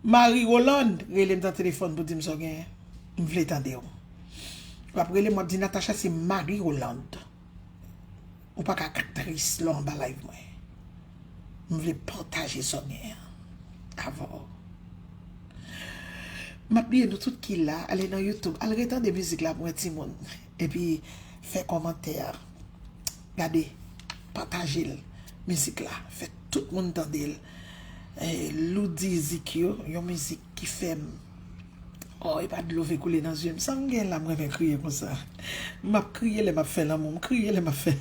Marie Rolande rele m nan telefòn pou di m sa w genyen. M vle tande w. W ap rele m, w ap di, Natacha, se Marie Rolande. Ou pa ka tris lè w anba live mwen. M vle pataje sa w genyen an avè w. M ap bliye nou tout ki la, ale nan YouTube, al retande mizik la pou mwen, timoun. Epi fè kòmantè. Gade, pataje l. Mizik la, fè tout moun tande l. Eh, Loudji Zikyo, yon mizik ki fè m, oh, e pa dlo vle koule nan zye m. Sa m gen la, m renmen kriye konsa. M ap kriye lè m ap fè lanmou, m kriye lè m ap fè.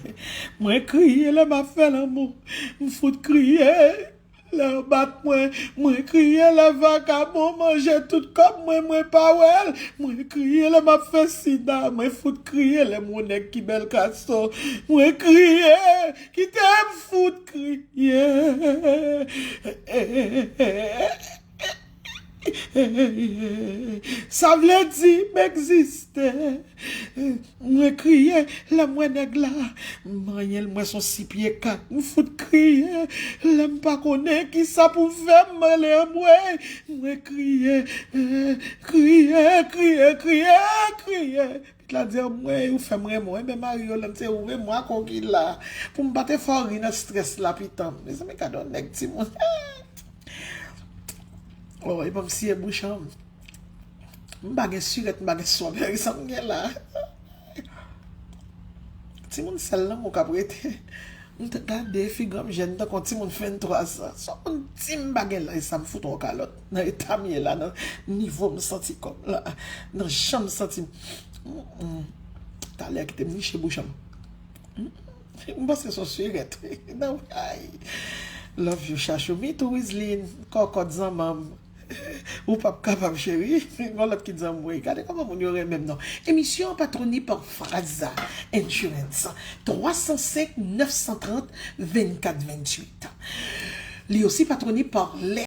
Mwen kriye lè m ap fè lanmou. M fout kriye lè yo bat mwen. Mwen kriye lè vagabon manje tout kòb mwen, mwen pa wè l. Mwen kriye lè m ap fè sida. Mwen fout kriye lè m wè nèg ki bèl kason. Mwen kriye, kite m fout kriye. Sa vle di m egziste. Mwen kriye lè m wè nèg la manyen l, mwen se yon si pye kat. M fout kriye lè m pa konnen kisa pou m fè, m ale anmwey. Mwen kriye, kriye, kriye, kriye, kriye. Pitit la di anmwey, ou fè m renmen w. Enben, Marie Rolande, se ou menm, mwen ak ou ki la. Pou m pa te fè w ri nan strès la, pitan. Mezanmi, gade yon nèg, timoun. Oh, e pa m siye bouch an. M pa gen sirèt, m pa gen strawberry, sa m gen la. Timoun, sèl lanmou k ap rete. M te gade figi m jèn tankou yon timoun venntwa zan. Sa moun di m pa gen laj sa, m fout yon kalòt. Nan eta m ye la, nan nivo m santi kò m la, nan jan m santi m. Mm, mm. Talè kite m niche bouch an. Mm, mm. M panse se yon sirèt. Nan, ay. Love you, Chachou. Me too, Wizline. Kòkòt zanmanm. Ou p ap kapab, cheri. Gon lòt ki di anmwey. Gade kòman moun yo renmen m non. Émission patronnée par Fraza Insurance. Twa san senk, nèf san trant, vennkat venntuit. Li osi patronnée par Lè